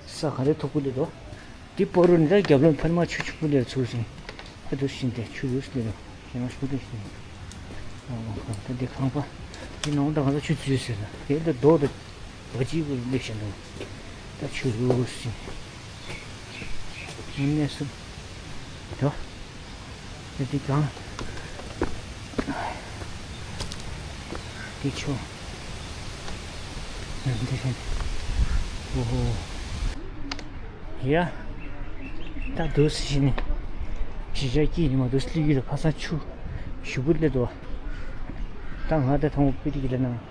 ས་ག་རེ་ཐུག་གི་ལེ་དོ། འདི་པོ་རུ་ནི་ད་རྒྱབ་ལོན་ཕར་མ་ཆུ་ཆུ་པོ་ལེ་ཚུགས་ཤིང་། ཨ་འདུག་ཕྱིན་ཏེ་ཆུ་རུས་ལེ་རུ་ཞེ་མ་ཤུ་ཏེ་ཤིང་། ཨོ་ད་འདི་ཁང་པ། འདི་ནང་ད་ག་ས་ཆུ་འཛུལ་ཟེར་ན་དེ་འདི་རྡོ་དང་བ་ཅི་པོ་ལེ་ཤ་འདུག་ད་ཆུ་རུས་ཤིང་། ངུ་ནས་སུ། དོ། དེ་དེ་གང་། དེ་ཆོ། འདི་ཧེ། ཨོ་ཧོ། ཡ། ད་འདུག་སེ་ནི། ཞི་ཆ་སྐྱིད་ཉི་མ་འདུག་སེ་ལི་གི་ལ་ཁ་སང་ཆུ། ཞུ་བུ་ལེ་དོ། ད་ང་ད་ཐང་པི་ཏི་གི་ལ་ནང་།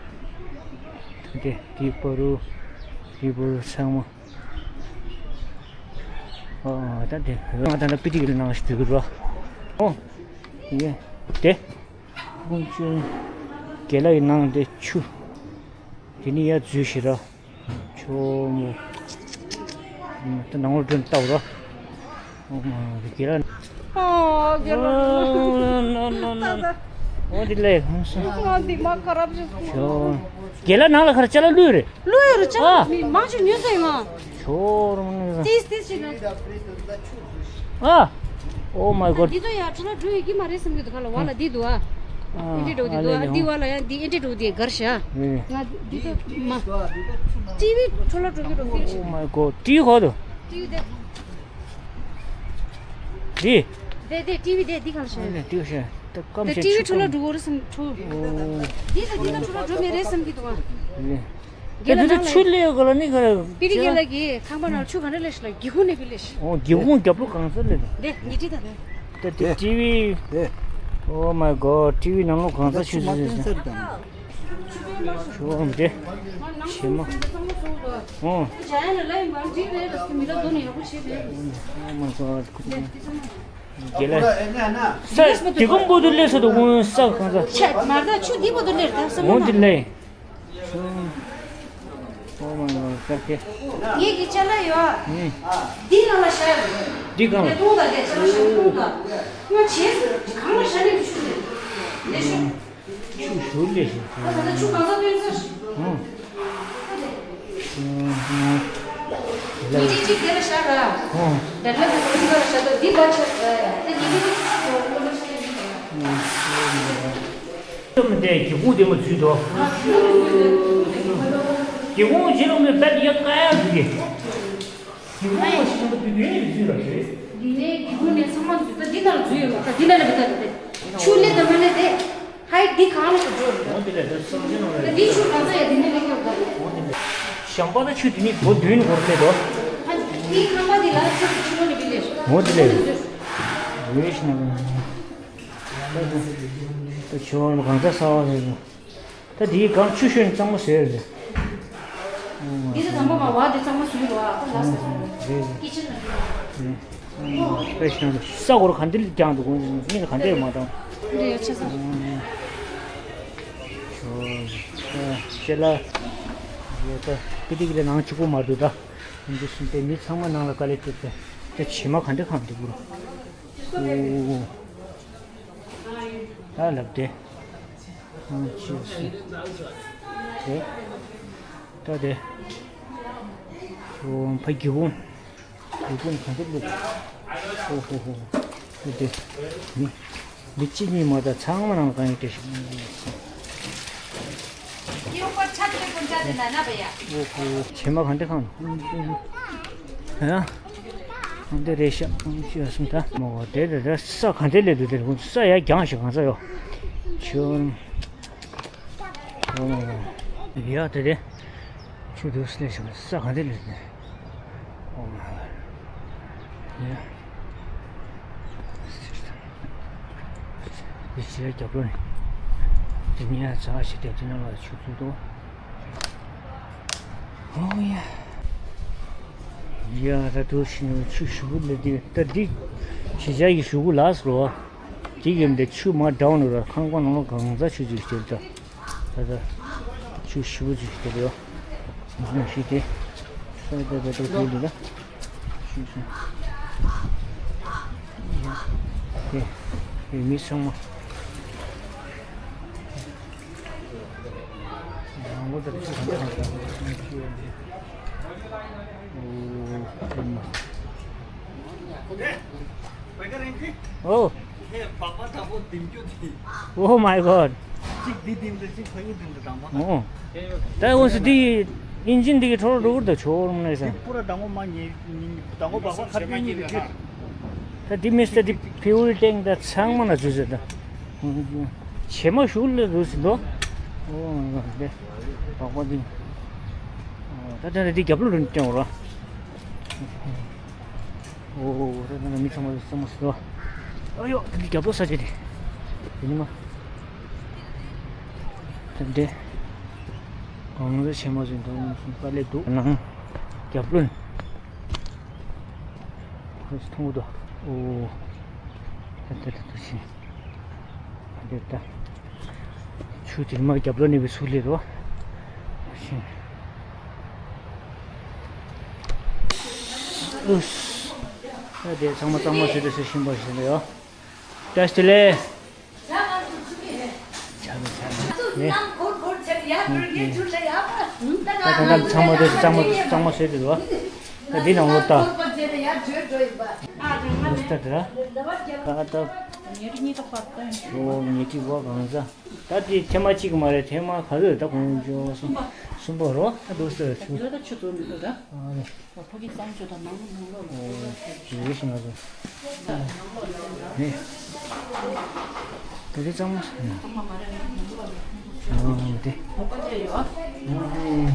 དེ་དེ་པ་རུ། དེ་པ་རུ་ཚང་མ། ཨོ་ད་དེ་ང་ད་ད་པི་ཏི་གི་ནང་ཞིག་དུས་རོ། ཨོ། ཡེ། དེ། ཁོང་ཚོའི་རྒན་ལགས་ཡི་ནང་དེ་ཆུ། དེ་ནི་ཡ་འཛུལ་ཞེ་ར། ཆོ་མོ། ད་ནང་ལོགས་འགྲོ་ནས་ལྟ་བ་རོ། ཨོ་མ་རྒན་ལགས། ཨོ་རྒན་ལགས། ནོ་ནོ་ནོ་ནོ། འོ་འདི་ལས་ཁང་སོང་། ང་འདི་མ་ཁ་རབ་ཞིག་སོང་། ཤོ། རྒན་ལགས་ནང་ལ་ཁར་ཅ་ལག་བླུགས་རེད། བླུགས་ཡོད་རེད། ཅ་ལག་ཨ། མི་མང་ཆེ་ཉོས་ཟེར་ང་། ཤོ་རུ་མ་ནི། ཏིས་ཏིས་ཞིག་ན། ཨ། Oh my god. འདི་ཚོ་ཡ་ཁྲོ་ལ་འགྲོ་ཡི་གི་མ་རེད་བསམ་གི་འདུག་ག་ལ་བ་ལ་འདི་འདུག་ཨ། ཨ། ཨེ་འདྲི་འགྲོ་འདི་འདུག་ཨ། འདི་བ་ལ་ཡ་འདི་ཨེ་འདྲི་འགྲོ་འདི་གར་ཤ། ང་འདི་ཚོ་མ། ཊི་ཝི་ཁྲོ་ལ་འགྲོ་གི་འགྲོ་ཕིལ་ཤ། Oh my god. ཊི་ཝི་གོ་དོ། ཊི་ཝི་དེ། འདི། དེ་དེ་ཊི་ཝི་དེ་འདི་གང་ཤེས། ཨ་ནི་ཊི་ཝི་ཤེས། ད་སྐམ་དེ་ཤེས་ཊི་ཝི་ཆུ་ཆུ་ལ་འགྲོ་གོ་རེད་བསམ་ཆུ། འོ། འདི་དང་འདི་དང་ཆུ་ལ་འགྲོ་མེད་རེད་བསམ་གྱི་འདུག་ཨ། ཨེ། དེ་དེ་ཆུ་ལས་ག་ལ་ནི་ག་རེ། པི་རི་རྒན་ལགས་ཀྱིས་ཁང་པ་ནང་ཆུ་ག་འདྲ་ལས་ཤི་ལ་སྒེའུ་ཁུང་ནས་བི་ལས་ཤི། འོ་སྒེའུ་ཁུང་རྒྱབ་ལོགས་གང་ས་ལས་དང་། དེ་ཉི་ཁྲི་དང་། ད་དེ་ཊི་ཝི། དེ། Oh my god. ཊི་ཝི་ནང་ལོགས་གང་ས་ཆུ་ཆུ་ཆུ་ཆུ། ཤོག་འདི། ཕྱི་མ། ཨོ། Oh my god. དགེ་ལགས། ས་དེ་གོང་པོ་དུ་སླེབས་ས་དུ་ཀུན་ས་གང་ས། ཆ་མར་ད་ཆུ་འདི་པོ་དུ་སླེབས་ད་ས། འོ་འདི་ལས། Oh my god. ས་དེ། ངེད་ཀྱི་ཅ་ལག་ཡོད། ཨུམ། འདི་ནང་ལ་ཤར། འདི་གང་ལ། ལས་གཏོང་ད་དེ་ཅ་ལག་ཤར་གཏོང་ད། ང་བྱས་གང་ལ་ཤར་ནས་ཆུ་ལས། ལས་ཤོག་ཆུ་ཞུར་ལས་ཤིག་ཨ་ད་ཆུ་གང་ས་སྟོན་ས་ཞིག་ཨང་། ཉི་ཁྲི་གཅིག་དེ་ལ་བཞག་ར། ཨང་། དེ་ལ་དེ་ཚོ་གཅིག་ལ་བཞག་ད་འདི་བ་ཆ་ད་ཉི་ཁྲི་གཅིག་ལ་བཞག་ད་ཉི་ཁྲི་གཅིག་ལ་བཞག་ད། ཅོམ་དེ་སྒེའུ་ཁུང་དེ་མ་འཛུལ་དོ། སྒེའུ་ཁུང་བྱེད་རུང་མི་བད་ཡ་ཀ་ཡ་འཛུལ་གི། སྒེའུ་ཁུང་མ་ཞིག་ཅོམ་དེ་དེ་ཡ་འཛུལ་ར་དེ། འདི་ནས་སྒེའུ་ཁུང་ནས་ཚང་མ་འཛུལ་ད་འདི་ནང་ལ་འཛུལ་ཡོད་མ་ད་འདི་ནང་ལ་མི་ད་དེ། ཆུ་ལེ་ད་མ་ལེ་དེ། ཧའི་འདི་གང་ལ་འགྲོ་རེད། འོ་དེ་ལས་དེ་སོང་ཅི་ནང་ལ། འདི་ཆུ་གང་ས་ཡ་འདི་ནས་ལེགས་ཡོད་ད། འོ་དེ་ལས། ཞང་པ་ད་ཆུ་དེ་ནི་སྒོ་མདུན་སྐོར་ལས་དོ། ཧ་འདི་ཁང་པ་འདི་ལ་ཆུ་ཆུ་ལོ་ནི་བི་ལེ། འོ་དེ་ལས། ཡོད་ཤི་ན། ད་ཆུ་བ་གང་ས་ས་བ་རེད། ད་དེའི་སྒང་ཆུ་ཤོད་ནི་གཙང་མ་བཟོས་རེད། འདི་ད་དང་པོ་མ་བ་དེ་གཙང་མ་བཟོས་རོགས་ཨ་ཁ་ལ་ཟེར། རེད་རེད། ཀི་ཆེན་ན། དཔེ་ཤིན་ཏུ་ས་སྐོར་ག་འདི་རྒྱང་དུ་དགོངས་ནི་ག་འདི་མ་བཏང་། འདི་ཡ་ཆེ་ས། ཤེ་ལ། ཡོད་ད། ཀི་ཏི་ཀི་ལ་ནང་ཆུ་ཁུག་མ་འདུག་ད། འདི་སུན་ཏེ་མི་ཚང་མ་ནང་ལ་དཀའ་ལས་སྤྲད་པས། དེ་བྱེ་མ་ག་འདྲ་གང་འདུག་གུ་རུ། ཨོ། ད་ལབ་དེ། ཨང་ཅི་སི། དེ། ད་དེ། ཨོ་ཕ་གི་བོ། གི་བོ་ག་འདྲ་ལབ། ཨོ་ཧོ་ཧོ། ད་དེ། མི། མི་གཅིག་གཉིས་མ་གཏོགས་ཚང་མ་ནང་གང་ཡིན་དེ་ཞིག་ཨོ་ཧོ། བྱེ་མ་ག་འདྲ་གང་། ཨ། འདི་རེད་ཤག་ཤི་ཡ་སུམ་ད། མོ་དེ་དེ་དེ་ས་ག་འདྲ་ལས་འདུག་དེ་ས་ཡ་རྒྱང་ཞིག་གང་ས་ཡོད། ཆུ། ཨོ་མ་ཡ་དེ་དེ། ཆུ་དུ་སླེབས་ཤིག་ས་ག་འདྲ་ལས་འདུག་ཨོ་མ་ཡ། འདི་ཕྱི་རྒྱབ་ལོ་ནས། འདི་ཉལ་ཚ་ཞིག་དེ་དེ་ནང་ལ་ཆུ་ཚུད་དོ། ཨོ་ཡ། ཡ་ད་དུ་ཕྱི་ནས་ཆུ་ཞུ་གུ་ལ་དེ་ད་འདི་ཕྱི་རྒྱལ་གྱི་ཞུ་གུ་ལ་སོ། དེ་གི་འདི་ཆུ་མ་འདྲ་བ་ནོ་ར་ཁང་པ་ནང་ལ་གང་ཚ་ཆུ་ཆུ་ཞིག་དེ་ད། ད་ད་ཆུ་ཞུ་གུ་ཆུ་ཞིག་དེ་ཡོ། ཞིག་དེ། ད་ད་ད་ད་དུ་ལི་ད། ཞུ་ཞུ། དེ་དེ་མི་ཚང་མ། ཨོ། Oh my god. གཅིག་འདི་འདི་འདི་གཅིག་ཕ་ཡུལ་འདི་འདི་དང་པོ། ཨོ། ད་འོ་སི་འདི་ཨིན་ཇིན་འདི་གི་ཁྲོ་རོ་རུ་ད་ཆོ་རུ་ནས་ས། འདི་པུ་ར་དང་པོ་མ་ཉེ་དང་པོ་བག་པ་ཁ་པེ་ཉེ་རེད། ད་འདི་མི་སྟ་འདི་ཕིའུ་རི་ཊེང་ད་ཚང་མ་ན་ཚུད་ཟེར་ད། བྱེ་མ་ཞུགས་ལ་རུ་སི་འདོ། ཨོ་འདི་བག་པ་འདི། ད་ད་འདི་རྒྱབ་ལོ་རུ་ནས་སྟོན་འོ་ར། ཨོ་ད་ད་མི་ཚང་མ་ཚང་མ་སི་འདོ། ཨ་ཡོ་ད་འདི་རྒྱབ་ལོ་ས་ཆ་འདི། འདི་ནི་མ། ད་འདི། གང་ལ་བྱེ་མ་ཟིན་དང་དཀའ་ལས་འདུག་ནང་། རྒྱབ་ལོན། ཁོ་ཚོ་མཐོང་གི་འདུག་ཨོ། ད་ད་ད་ད་ཕྱིན། ད་ད་ད། ཆུ་དེ་མ་རྒྱབ་ལོན་ནས་བི་སུ་ལེ་རོ། ཕྱིན། ཨུས། ད་དེ་ཚང་མ་གཙང་མ་བཟོས་ཏེ་བཟོས་ཤིང་པ་ཞིག་ལ་ཡོད། བཀྲ་ཤིས་བདེ་ལེགས། ནས། ད་ད་ད་ཚང་མ་དེ་གཙང་མ་གཙང་མ་བཟོས་ཏེ་འདུག་བ། ད་འདི་ནང་ལོགས་ལྟ། ལྟ་དེ་ར། ད་ད། ཉལ་ཁྲི་གཉིས་ཐོག་པར་ད་ཡོང་། ཨོ་ཉལ་ཁྲི་བ་གང་ཟ། ད་དེ་ཐེངས་མ་གཅིག་མ་རེད། ཐེངས་མ་ག་ཚོད་ད་གོང་ཅོག་གསུམ་པ། གསུམ་པ་རོ། ད་འདུག་ཟེར་ཆུ། ད་ཆུ་ཚོད་མི་འདུག་ད། ཨ་ནི། ཕ་གི་གཙང་ཆུ་དང་ནང་ནང་ལོགས་ལ། ཨོ། ཡོད་ཤི་ང་ཚོ། ནི། དེ་རིང་གཙང་མ། ཚང་མ་མ་རེད་ནང་ལོགས་ལ། ཨོ་དེ། ཁོག་པ་བཅད་ཡོད། ཨོ།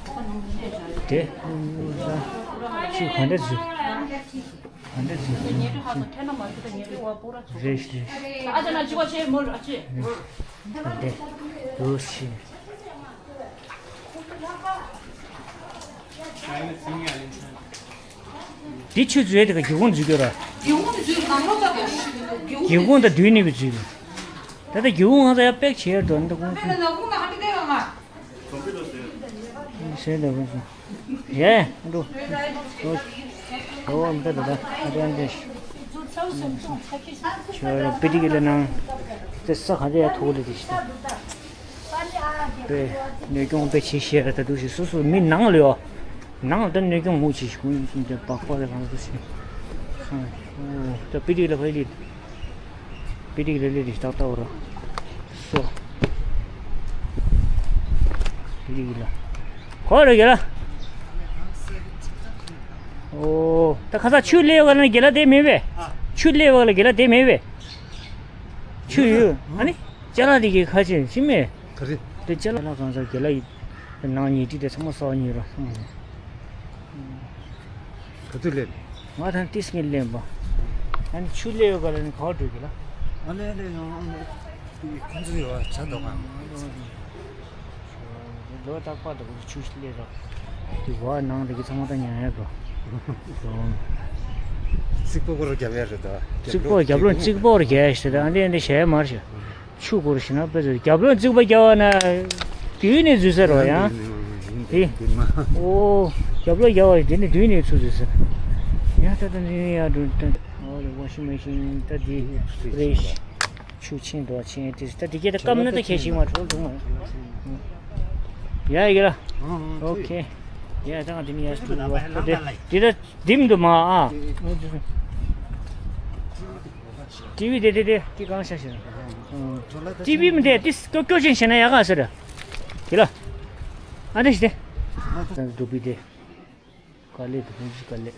ཁོག་པ་ནང་བཅད་བཞག་རེད། དེ། ཆུ་ག་འདྲ་འཛུལ། ག་འདྲ་འཛུལ། ཉལ་ཁྲི་ཧ་ཐོ་ཐལ་ན་མ་ཤི་ད་ཉལ་ཁྲི་བ་པོ་ར་ཚོ། རེད་རེད། ཨ་ཅེ་ན་ཅི་བ་ཆེ་མོ་ཨ་ཅེ། དེ། འདུག་ཤི། འདི་ཆུ་འཛུལ་དེ་ག་སྒེའུ་ཁུང་འཛུལ་གྱི་ར། སྒེའུ་ཁུང་འཛུལ་ནང་ལོགས་ད་སྒེའུ་ཁུང་དང་མདུན་ནས་བུད་འཛུལ། ད་ལྟ་སྒེའུ་ཁུང་ང་ཚོ་ཡར་པེག་བྱས་འགྲོ་འདི་ཁུང་ཁུང་། ཟེར་འདི་ཁུང་ཁུང་ཡེ་འགྲོ། འོ་འདི་ད་ད་ཨ་ཏན་ཏན་ཆོས་ར་པི་ཏི་གི་ལ་ནང་དེ་ས་ག་འདི་ཡར་ཐུག་ལེ་དེ་ཤི་ད། པའི་གནོད་སྐྱོན་དཔེ་ཆེ་ཤོས་རེད། ད་དུང་ཞིག་སོ་སོ་མི་ནང་ལ་ཡོད། ནང་ལ་ད་གནོད་སྐྱོན་མང་ཆེ་ཞིག་གུང་ཡིན་ཅིང་དེ་སྦག་སྦག་གི་ལངས་སུ་ཞིག་ད་པི་ཏི་ལ་ཕ་ལི། པི་ཏི་ལ་ལི་རི་ཏག་ཏག་ར། སོ། པི་ཏི་ལ། གོ་རེ་གེ་ལ། ཨོ། ད་ཁ་ས་ཆུ་ལེ་བ་ལ་གེ་ལ་དེ་མེད་པས། ཆུ་ལེ་བ་ལ་གེ་ལ་དེ་མེད་པས། ཆུ་ཡོད། ཨ་ནི། ཅ་ལག་དེ་གི་ཁ་ཆེ་ཤི་མེད། ག་རེ། དེ་ཅ་ལག་གང་ཟག་གི་ལ་ཡི། ནང་ཉལ་ཁྲི་དེ་ཚང་མ་གསར་པ་ཉོས་ར། ག་དུས་སླེབས། ང་ད་ཏིས་ངས་སླེབས་པ། ཨ་ནི་ཆུ་སླེབས་ཡོད་ག་ལ་ནི་ག་བ་འགྲོ་གི་ལ། ཨ་ལེ་ལེ་ཡོང་ཨ་ལེ། ཁོང་ཚོ་ཡོད་བྱ་དོ་ག་ལོ་ཏག་པ་དང་ཆུ་སླེབས་ར། དེ་བ་ནང་དེ་གི་ཚང་མ་ད་ཉལ་ཡ་དོ། རྩིག་པ་སྐོར་རྒྱབ་ཡ་རེད་དོ། རྩིག་པ་རྒྱབ་ལོ་རྩིག་པ་རྒྱབ་ཡ་ཞེས་ད་ཨ་འདི་ཨ་འདི་བྱས་མར་ཞེས། ཆུ་སྐོར་ཞིག་ན་དཔེ་ཚོ་རྒྱབ་ལོགས་རྩིག་པ་རྒྱབ་པ་ན། དུས་ནས་འཛུལ་ས་རོ་ཡང་། དེ། ཨོ། རྒྱབ་ལོགས་རྒྱབ་པ་དེ་ནས་དུས་ནས་ཚུར་འཛུལ་ས། ཡང་ད་ལྟ་འདི་ནས་ཡར་འགྲོ་ད། ཨོ་ལེ་ཝ་ཤིང་མེ་ཤིན་ད་དེ། རེ། ཆུ་ཆེན་དོ་ཆེན་དེ་ད་དེ་གས་ད་སྐམ་ན་ད་ཁྱད་ཞིག་མ་འགྲོ་འགྲོ་མ། ཡ་ཡ་ལ། ཨོ་ཁེ། ཡ་ད་ང་དེ་ནས་ཡར་འགྲོ་བ་དེ་ད་དེ་ད་དེ་མདུན་དུ་མ་ཨ། ཊི་ཝི་དེ་དེ་དེ་དེ་གང་ཤ་ཤ། ཊི་ཝི་མི་དེ་དེ་སྐྱོ་སྐྱོ་ཅན་བྱས་ན་ཡག་ག་ཟེར། དེ་ལ། ཨ་དེ་ཞི་དེ། འདུག་པི་དེ། ག་ལེ་དེ་ཧུང་ཅི་ག་ལེ།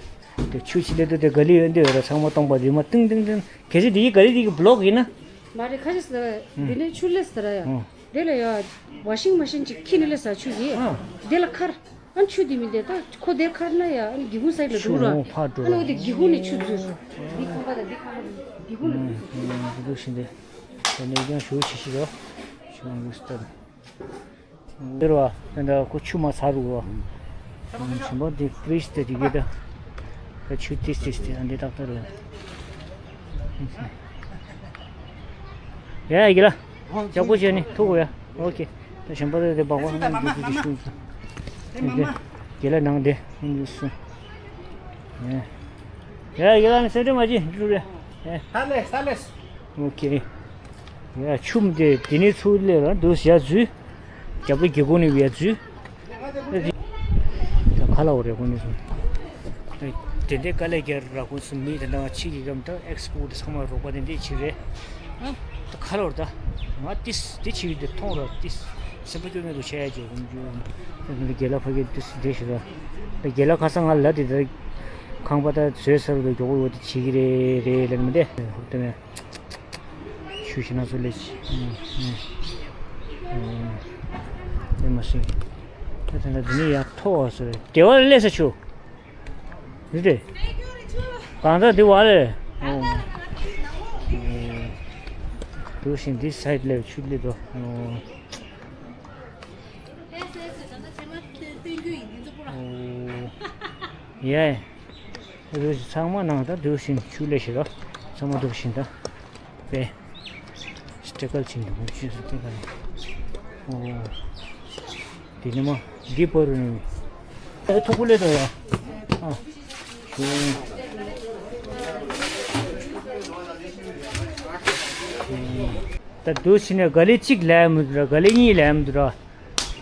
དེ་ཆུ་ཆི་ལེ་དེ་དེ་ག་ལེ་ཡོད་འདི་ཡོད་ར་ཚང་མ་སྟོང་པ་དེ་མ་ཏིང་ཏིང་ཏིང་། གལ་སྲིད་དེ་ཡི་ག་ལེ་དེ་གི་བློག་ཡིན་ན། མ་རེད་ཁ་ཤས་ཟེར། དེ་ནས་ཆུ་ལེ་ཟེར་ཡ། ཨོ། དེ་ལ་ཡ། ཝ་ཤིང་མ་ཤིན་ཅིག་ཁྱི་ནི་ལེ་ཟ་ཆུ་ཡིན། ཨ། དེ་ལ་ཁར། ཨ་ཆུ་དེ་མི་དེ་ད་ཁོ་དེར་ཁར་ན་ཡ་ཨ་སྒེའུ་ཁུང་སའི་ལ་ཆུ་འགྲོ་ར། རོང་ཕར་འགྲོ་ཨ་ནི་ར། འོ་དེ་སྒེའུ་ཁུང་ནས་ཆུ་འཛུལ། འདི་ཁང་པ་དང་འདི་ཁང་པ་སྒེའུ་ཁུང་ནས་འཛུལ་སོང་། འདི་འདུག་ཤིང་དེ། དེ་ནས་ཀྱང་ཞུ་ཆི་ཞིག་རོ། ཞུ་འདུག་སྟབས། འདིར་བ་དེ་འདྲ་ཁོ་ཆུ་མ་ཚ་རུ་བ། ཆེན་པོ་འདི་པྲིས་དེ་དེ་གི་ད། ད་ཆུ་ཏིས་ཏིས་དེ་འདི་ཏག་ཏག་རེད། ཡ་ཡ་གི་ལ། ཅག་པོ་བྱས་ནི་ཐུག་གོ་ཡ། ཨོ་ཁེ། ད་གཞན་པ་ད་དེ་སྦག་སྦག་ན་འགྱུར་རྒྱུ་དེ་ཤུགས་ཙམ། དེ་གི་ལ་ནང་དེ་ཡ་ཡ་གི་ལ་ནི་སེམས་ཁྲལ་མ་བྱེད་འགྲུབ་རེད། ཡ། ས་ལེ་ས་ལེ། ཨོ་ཁེ། ཡ་ཆུམ་དེ་དེ་ནས་ཚུར་སླེབས་ར་འདུག་ཡ་འཛུལ། རྒྱབ་ལོ་སྒེའུ་ཁུང་ནས་ཡ་འཛུལ། ད་ཁ་ལ་འོ་རེ་ཁོ་ནས་སོང་། དེ་འདྲའི་དཀའ་ལས་རྒྱག་ར་ཁོ་ཚོ་མི་དེ་འདྲ་ཕྱི་གི་གམ་ད་ཨེགས་པོ་དེ་ཚང་མ་རོགས་པ་དེ་འདྲས་བྱེད་རེད། ཨ་ད་ཁ་ལོར་ད་ང་ཏིས་དེ་བྱེད་ཀྱི་དེ་མཐོང་ར་ཏིས་སེམས་པ་སྐྱོ་མེད་དུ་ཆད་ཡ་བྱེད་ཀུན་རྒྱུ། དེ་རྒྱལ་ལ་ཕ་གི་ཏིས་འདྲས་ཞིག་ར། ད་རྒྱལ་ལ་ཁ་སང་ང་ལ་དེ་ད་ཁང་པ་ད་བཟོས་ཚར་དུ་མགྱོགས་པོ་ཡོད་དེ་བྱེད་ཀྱི་རེད་རེད་ལབ་མི་འདྲ་ཧུར་ཐེ་མེད། ཆུ་ཞིག་ན་ཚོ་ལས་ཆི། ཨེ་མ་སྲིད། ད་དེ་འདྲ་འདི་ནི་ཡང་མཐོ་བ་སོ་རེད། དེ་བ་ལས་ས་ཆུ། རེད་དེ། གང་ཟག་འདི་བ་ལས། ཨོ། དུ་ཞིང་འདི་སའི་ལས་ཆུ་ལས་དོ། ཨོ། ཡ། རུ་ཚང་མ་ནང་ད་དུ་ཞིང་ཆུ་ལས་ཞིག་ར། ཚང་མ་དུ་ཞིང་ད། པེ། སྤྲེལ་དཀར་ཕྱིན་འདུག་ཆུ་སུ་སྤྲེལ་དཀར། ཨོ། དེ་ནི་མ་འདི་པར་རུ་ནི། ཨེ་ཐུག་པོ་ལས་དོ་ཡ། ཨ། ཞུ། ཞུ། ད་འདུག་ཕྱིན་ནས་ག་ལེ་གཅིག་ལས་མི་འདུག་ར། ག་ལེ་གཉིས་ལས་མི་འདུག་ར།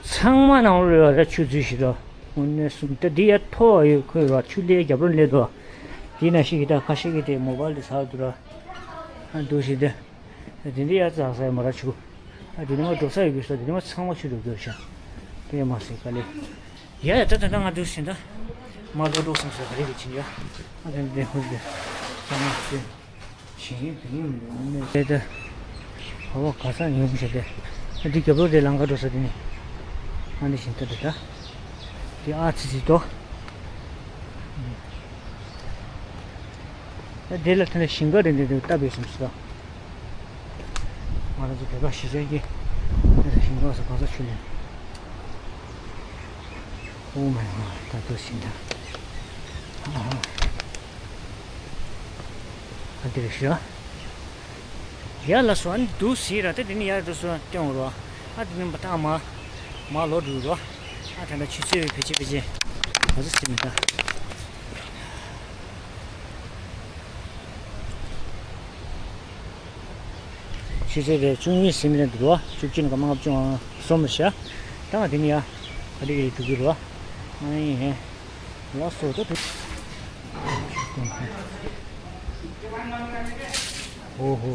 ཚང་མ་ནང་ལོགས་ཡོད་ར། ཆུ་འཛུལ་ཞིག་ར། དངོས་གནས་གསུམ་ད་འདི་ཡ་ཐོག་ཡོད་ཁོས་ར། ཆུ་ལས་རྒྱབ་ལོགས་ལས་འདུག་དེ་ན་ཞིག་གི་ད་ཁ་ཤས་ཀྱི་དེ་མོ་བལ་དེ་ཟག་འདུག་ར། ཨ་འདུག་ཞིག་དེ། དེ་འདི་ཡ་ཙག་ས་ཡ་མ་ར་ཆུ། ཨ་དེ་ནི་མ་འགྲོ་ས་ཡོད་དགོས་ས། དེ་ནི་མ་ཚང་མ་ཆུ་འགྲོ་དགོས་ཤག་དེ་མ་ཟེར་ག་ལེ། ཡ་ཡ་ད་ད་ད་ང་འདུག་ཟིན་ད། མ་འགྲོ་འགྲོ་སོང་ཟེར་ག་ལེ་གི་ཕྱིན་ཡ། ཨ་དེ་འདི་ཧུར་དེ། ཚང་མ་དེ། ཞིང་དེ་ནི་མི་འདུག་ནི་དེ་ད། ཧ་བ་ག་ས་ཡོང་ཞེས་དེ། ཨ་འདི་རྒྱབ་ལོགས་དེ་ལང་ཀ་འགྲོ་ས་དེ་ནི། ཨ་འདི་བཞིན་ད་དེ་ད། དེ་ཨ་ཙི་ཙི་དོ། ཨ་དེ་ལ་ཐོན་ནས་ཞིང་ཁ་རེ་འདི་འདི་བཏབ་པའི་སོང་ཟེར། ང་རང་ཚོ་བོད་པ་གཞིས་ཆགས་ཀྱི་ཞིང་ཁ་སོགས་གང་ས་ཆུ་ལེན། ཨོ་མའི་གོཌ། ད་དུ་ཞིང་ཁ་ཨ་ཧ། ཨ་འདི་རེད་ཤག་ཡ་ལ་སོ། ཨ་ནི་འདུག་ཟེར་ར། ད་དེ་ནི་ཡར་འགྲོ་སོང་སྟོན་རོ། ཨ་དེ་ནི་མ་ཐག་མ་མ་ལོག་འགྲོ་རོ། ཨ་ད་ལྟ་ཆུ་ཚོད་ཕལ་ཆེར་ཕལ་ཆེར་ག་ཚོད་ཟིན་མི་ད། ཆུ་ཚོད་དེ་བཅུ་གཉིས་ཟིན་མི་འདུག་རོ། བཅུ་གཅིག་ནས་ལྔ་བཅུ་ང་གསུམ་ལ་བཞག་ད་ང་དེ་ནི་ཡ་ག་དེ་ག་རེ་འགྲོ་གི་རོ། ཨ་ཡིན། ལགས་སོ་ད། ཨོ་ཧོ།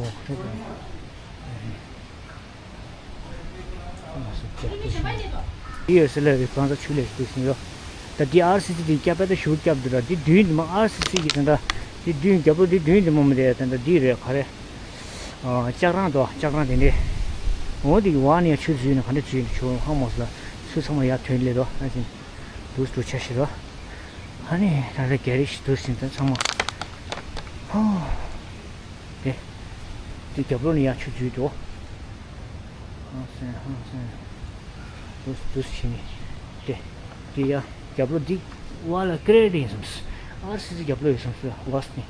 འདི་ཡོད་སེ་ལ་རེ་གང་ས་ཆུ་ལས་ཤིག་ཟིན་ཡོད། ད་འདི་ཨར་སི་སི་འདི་སྐྱབས་པ་ད་ཞུ་སྐྱབས་འདི་ར། འདི་མདུན་འདི་མ་ཨར་སི་སི་གི་ད་ད། འདི་མདུན་རྒྱབ་ལོགས་འདི་མདུན་འདི་མ་མི་རེད། ད་ད་འདི་རེད་ག་རེ། ལྕགས་རང་དོ། ལྕགས་རང་དེ་འདྲས། འོ་འདི་ཝ་ནི་ཡ་ཆུ་འཛུལ་ནས་ག་འདྲ་འཛུལ་ནས་ཆུ་ཧ་མོ་སི་ལ་ཆུ་ཚང་མ་ཡར་ཐོན་ལེ་རོ། ཨ་ཅིན་འདུག་འདུག་ཆ་ཞིག་རོ། ཨ་ནི་ད་ལྟ་ག་རེ་ཞིག་འདུག་ཟིན་ད་ཚང་མ། ཧོ། དེ། དེ་རྒྱབ་ལོགས་ནས་ཡར་ཆུ་འཛུལ་འདུག་ཧང་སང་ཧང་སང་། འདུག་འདུག་ཞིག་ནི། དེ། དེ་ཡ། རྒྱབ་ལོགས་འདི་ཝ་ལ་ཀ་རེ་རེ་ཡིན་བསམ་སོང་། ཨར་སི་སི་རྒྱབ་ལོགས་ཡིན་བསམ་སོང་། ཝ་སི་ནི།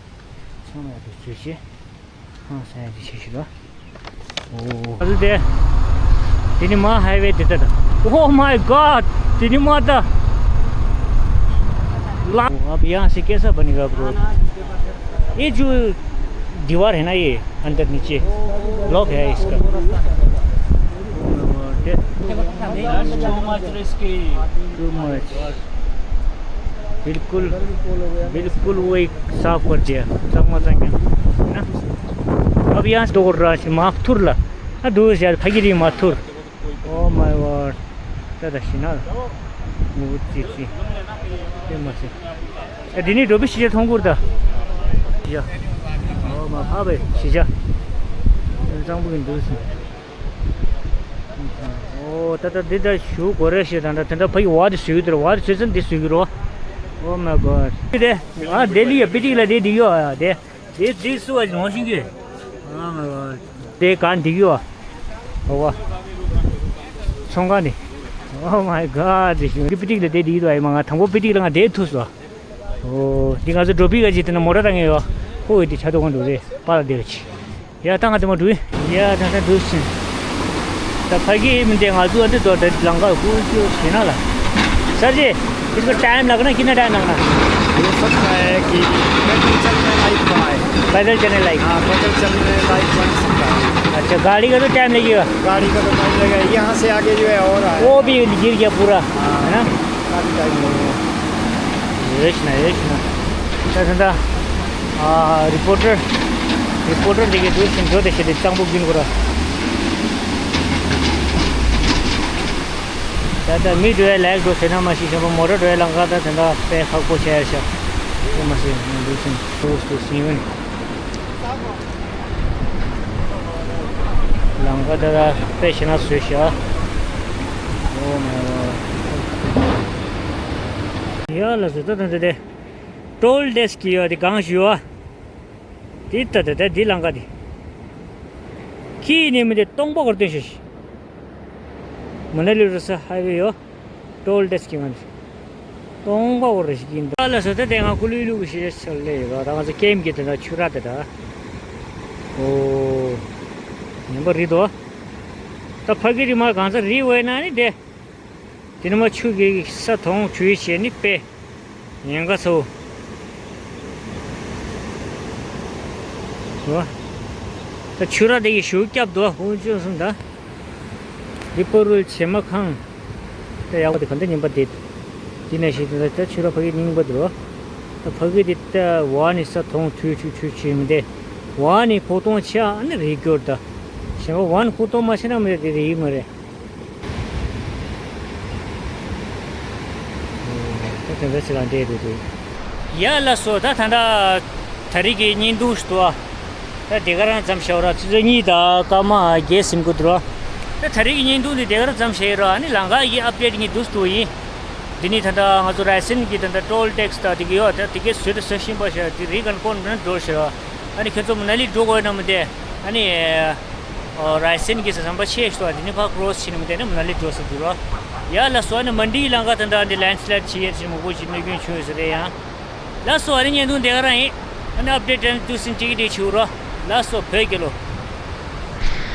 ཚང་མ་ཡར་འདུག་འཛུལ་བྱས། ཧང་སང་ཡ་དེ་བྱས་ཤིག་རོ། ཨོ། ཨ་ཙི་དེ། དེ་ནི་མ་ཧའི་ཝེ་དེ་ལྟ་དང་། Oh my God! དེ་ནི་མ་ད། ལ། अब यहाँ से कैसा बनेगा ब्रो? ये जो दीवार है ना, ये अंदर नीचे लॉक है इसका। That's too much risky. Too much. बिल्कुल, बिल्कुल वही साफ कर दिया। तंग मत है ना? अब यहाँ से दौड़ रहा है, माफ थुर ला। ཨ་འདུག་ཟེར་ཕ་གི་རི་མ་ཐུར། Oh my God. ད་ད་ཤི་ན། ངུ་ཙི་ཙི། དེ་མ་ཟེར། ཨ་འདི་ནི་འགྲོ་བི་ཤི་ཆ་མཐོང་གུར་ད། ཡ། ཨོ་མ་ཕ་བེ་ཤི་ཆ། གཙང་པོ་གི་འདུག་ཟེར། ཨོ་ད་ད་འདི་ད་ཞུ་གོ་རེ་ཤི་ད་ད་དེ་འདྲ་ཕ་གི་བ་དེ་སུ་གི་དེར་བ་དེ་སུ་ཙམ་དེ་སུ་གི་རོ། Oh my God. དེ་ཨ་ལྡི་ལི་ཡ་པི་ཏིག་ལ་དེ་འདི་ཡོ་ཡ་དེ། དེ་དེ་སུ་བ་ཞིག་ནོར་ཤིང་གི། ཨ་མ་བ། དེ་ག་འདི་གི་བ། ཨོ་བ། ཚོང་ཁང་ནི། Oh my God. དེ་ཞིག་པི་ཏིག་ལ་དེ་འདི་ཡོ་ཨ་མ་ང་དང་པོ་པི་ཏིག་ལ་ང་དེ་ཐུག་སོ། ཨོ། འདི་ང་ཚོ་འགྲོ་པི་ག་ཅིག་དེ་ན་མོ་ཊ་བཏང་ངེ་ཡོ། ཁོ་བོས་དེ་ཆ་དོ་གང་འགྲོ་རེད་པ་ལ་དེ་ག་ཅིག་ཡ་ད་ང་དེ་མ་འགྲོ་ཡི། ཡ་ད་ད་འགྲོ་ཟིན། ད་ཕ་གི་མི་འདི་ང་ཚོ་འདི་ཚོ་ད་ལང་ཀ་ཀུ་ཅོ་ཞེ་ན་ལ། सर जी, इसको टाइम लगना कितना टाइम लगना? हो सकता है कि पैदल चलने लायक है। पैदल चलने लायक। हाँ, पैदल चलने लायक बन सकता है। अच्छा, गाड़ी का तो टाइम लगेगा। गाड़ी का तो टाइम लगेगा। यहाँ से आगे जो है और है। वो भी गिर गया पूरा, हाँ। है ना? काफी टाइम लगेगा। ཡོད་ཤི་ན་ཡོད་ཤི་ན། ད་ད་ད། ཨ། རི་པོར་ཊར། རི་པོར་ཊར་འདི་གའི་འདུག་ཟིན་འགྲོ་དེ་ཤི་དེ་གཙང་པོ་རྒྱུན་གོ་ར། ད་ད་མི་འགྲོ་ཡ་ལེགས་འགྲོ་ཟེར་ན་མ་ཤི་ཞོན་པ་མོ་ཊ་འགྲོ་ཡ་ལང་ཀ་ད་དེ་འདྲ་དཔེ་ཁག་པོ་བྱས་ཡ་ཤག་དེ་མ་ཟིན་འདུག་ཟིན་འགྲོ་འདུག་ཟིན་ཡོད་ནི། ལང་ཀ་ད་ད་དཔེ་ཤི་ན་བཟོས་ཤག་ཨོ་མའི་གོཌ། ཡ་ལ་བཟོ་ད་ད་ད་དེ། ཊོལ་ཊེག་སི་ཡོད་དེ་གང་ཞུ་བ། དེ་ལྟ་ད་ད་དེ་ལང་ཀ་དེ། ཁྱི་ནི་མི་དེ་སྟོང་པ་གོར་སྟོན་ཤོག་ཤི། མ་ན་ལི་རུ་ས་ཧའི་ཝེ་ཡོད། ཊོལ་ཊེག་སི་ང་དེ། སྟོང་པ་གོར་རེ་ཞིག་ཡིན་ད་ལ་སོ་ད་དེ་ང་ཀུ་ལུ་ལུ་གི་ཤི་ཆ་ལེ་ཡོད་ད་ང་ཚོ་ཀེམ་གི་དེ་ད་ཆུ་ར་དེ་ད། ཨོ། ཉན་པ་རི་དོ། ད་ཕ་གི་རི་མ་གང་ཚ་རི་ཝེ་ན་ནི་དེ། དེ་ནི་མ་ཆུ་གི་ས་དོང་ཆུ་ཡི་བྱེད་ནི་དཔེ། ཉེན་ཁ་ཚ་བོ། ཨོ། ད་ཆུ་ར་དེ་གི་ཞུ་སྐྱབས་འདུག་ཧུང་ཅུང་སུམ་ད། འདི་པོ་རུལ་བྱེ་མ་ཁང་། ད་ཡག་པོ་དེ་ག་འདྲ་ཉན་པ་དེ། འདི་ནས་ཤེས་ད་ད་ཆུ་ར་ཕ་གི་རྙིང་པ་འདུག་ད་ཕ་གི་དེ་ད་ཝ་ནི་ས་མཐོང་ཐུ་ཆུ་ཆུ་ཆུ་མི་དེ། ཝ་ནི་ཁོ་གཏོང་ཆེ་ཨ་ནི་རི་སྐྱོར་ད། ཞེ་བ་ཝ་ནི་ཁོ་གཏོང་མ་ཆེ་ན་མི་རེད་དེ་རི་མི་རེད། ད་དེ་འདྲ་ཞིག་ལ་འདྲེས་འདུག་དེ། ཡ་ལ་སོ་ད་ད་ད་ད་རིག་གི་བརྙན་ཐུང་ཞིག་འདུག་ཨ། ད་དེ་ག་རང་ཙམ་བྱའོ་ར་ཆུ་ཚོད་གཉིས་དང་སྐར་མ་བརྒྱད་ཟིན་གོ་འདུག་ར། ད་ད་རིག་གི་བརྙན་ཐུང་འདི་དེ་ག་རང་ཙམ་བྱས་ཡོད་ར། ཨ་ནི་ལམ་ཁ་གི་ཨབ་ཌེཊ་གཉིས་འདུག་འདུག་ཡིན། འདི་ནི་ད་ད་ང་ཚོ་རའི་སན་གི་ད་ད་ཊོལ་ཊེག་སི་ད་དེ་གི་ཡོད་ད་དེ་གི་བཟོས་ད་བཟོ་བཞིན་པ་ཞིག་དེ་རིག་གན་ཀོན་ན་འགྲོ་ཞིག་ར། ཨ་ནི་ཁྱོད་ཚོ་མ་ན་ལི་འགྲོ་དགོས་ན་མི་དེ་ཨ་ནི། ཨོ་རའི་སན་གྱི་ས་ཟམ་པ་ཆེ་ཤོས་དེ་ནི་ཕར་ཀྲོ་སི་བྱེད་ནི་མི་དེ་ནི་མ་ན་ལི་འགྲོ་ས་འདུག་རོ། ཡ་ལ་སོ་ནི་མན་ཌི་ལང་ཀ་དེ་འདྲ་འདི་ལེན་སི་ལའེ་ཌི་བྱེད་ཡས་ཞིག་མང་པོ་ཞིག་གནོད་སྐྱོན་བྱུང་ཡོད་ས་རེད་ཡང་། ལ་སོ་ཨ་ནི་བརྙན་ཐུང་དེ་ག་རང་ཡིན། ཨ་ནི་ཨབ་ཌེཊ་དེ་ནི་ཏུ་སིན་ཏིག་ཏིག་བྱེད་རོ། ལ་སོ་བོད་རྒྱལ་ལོ།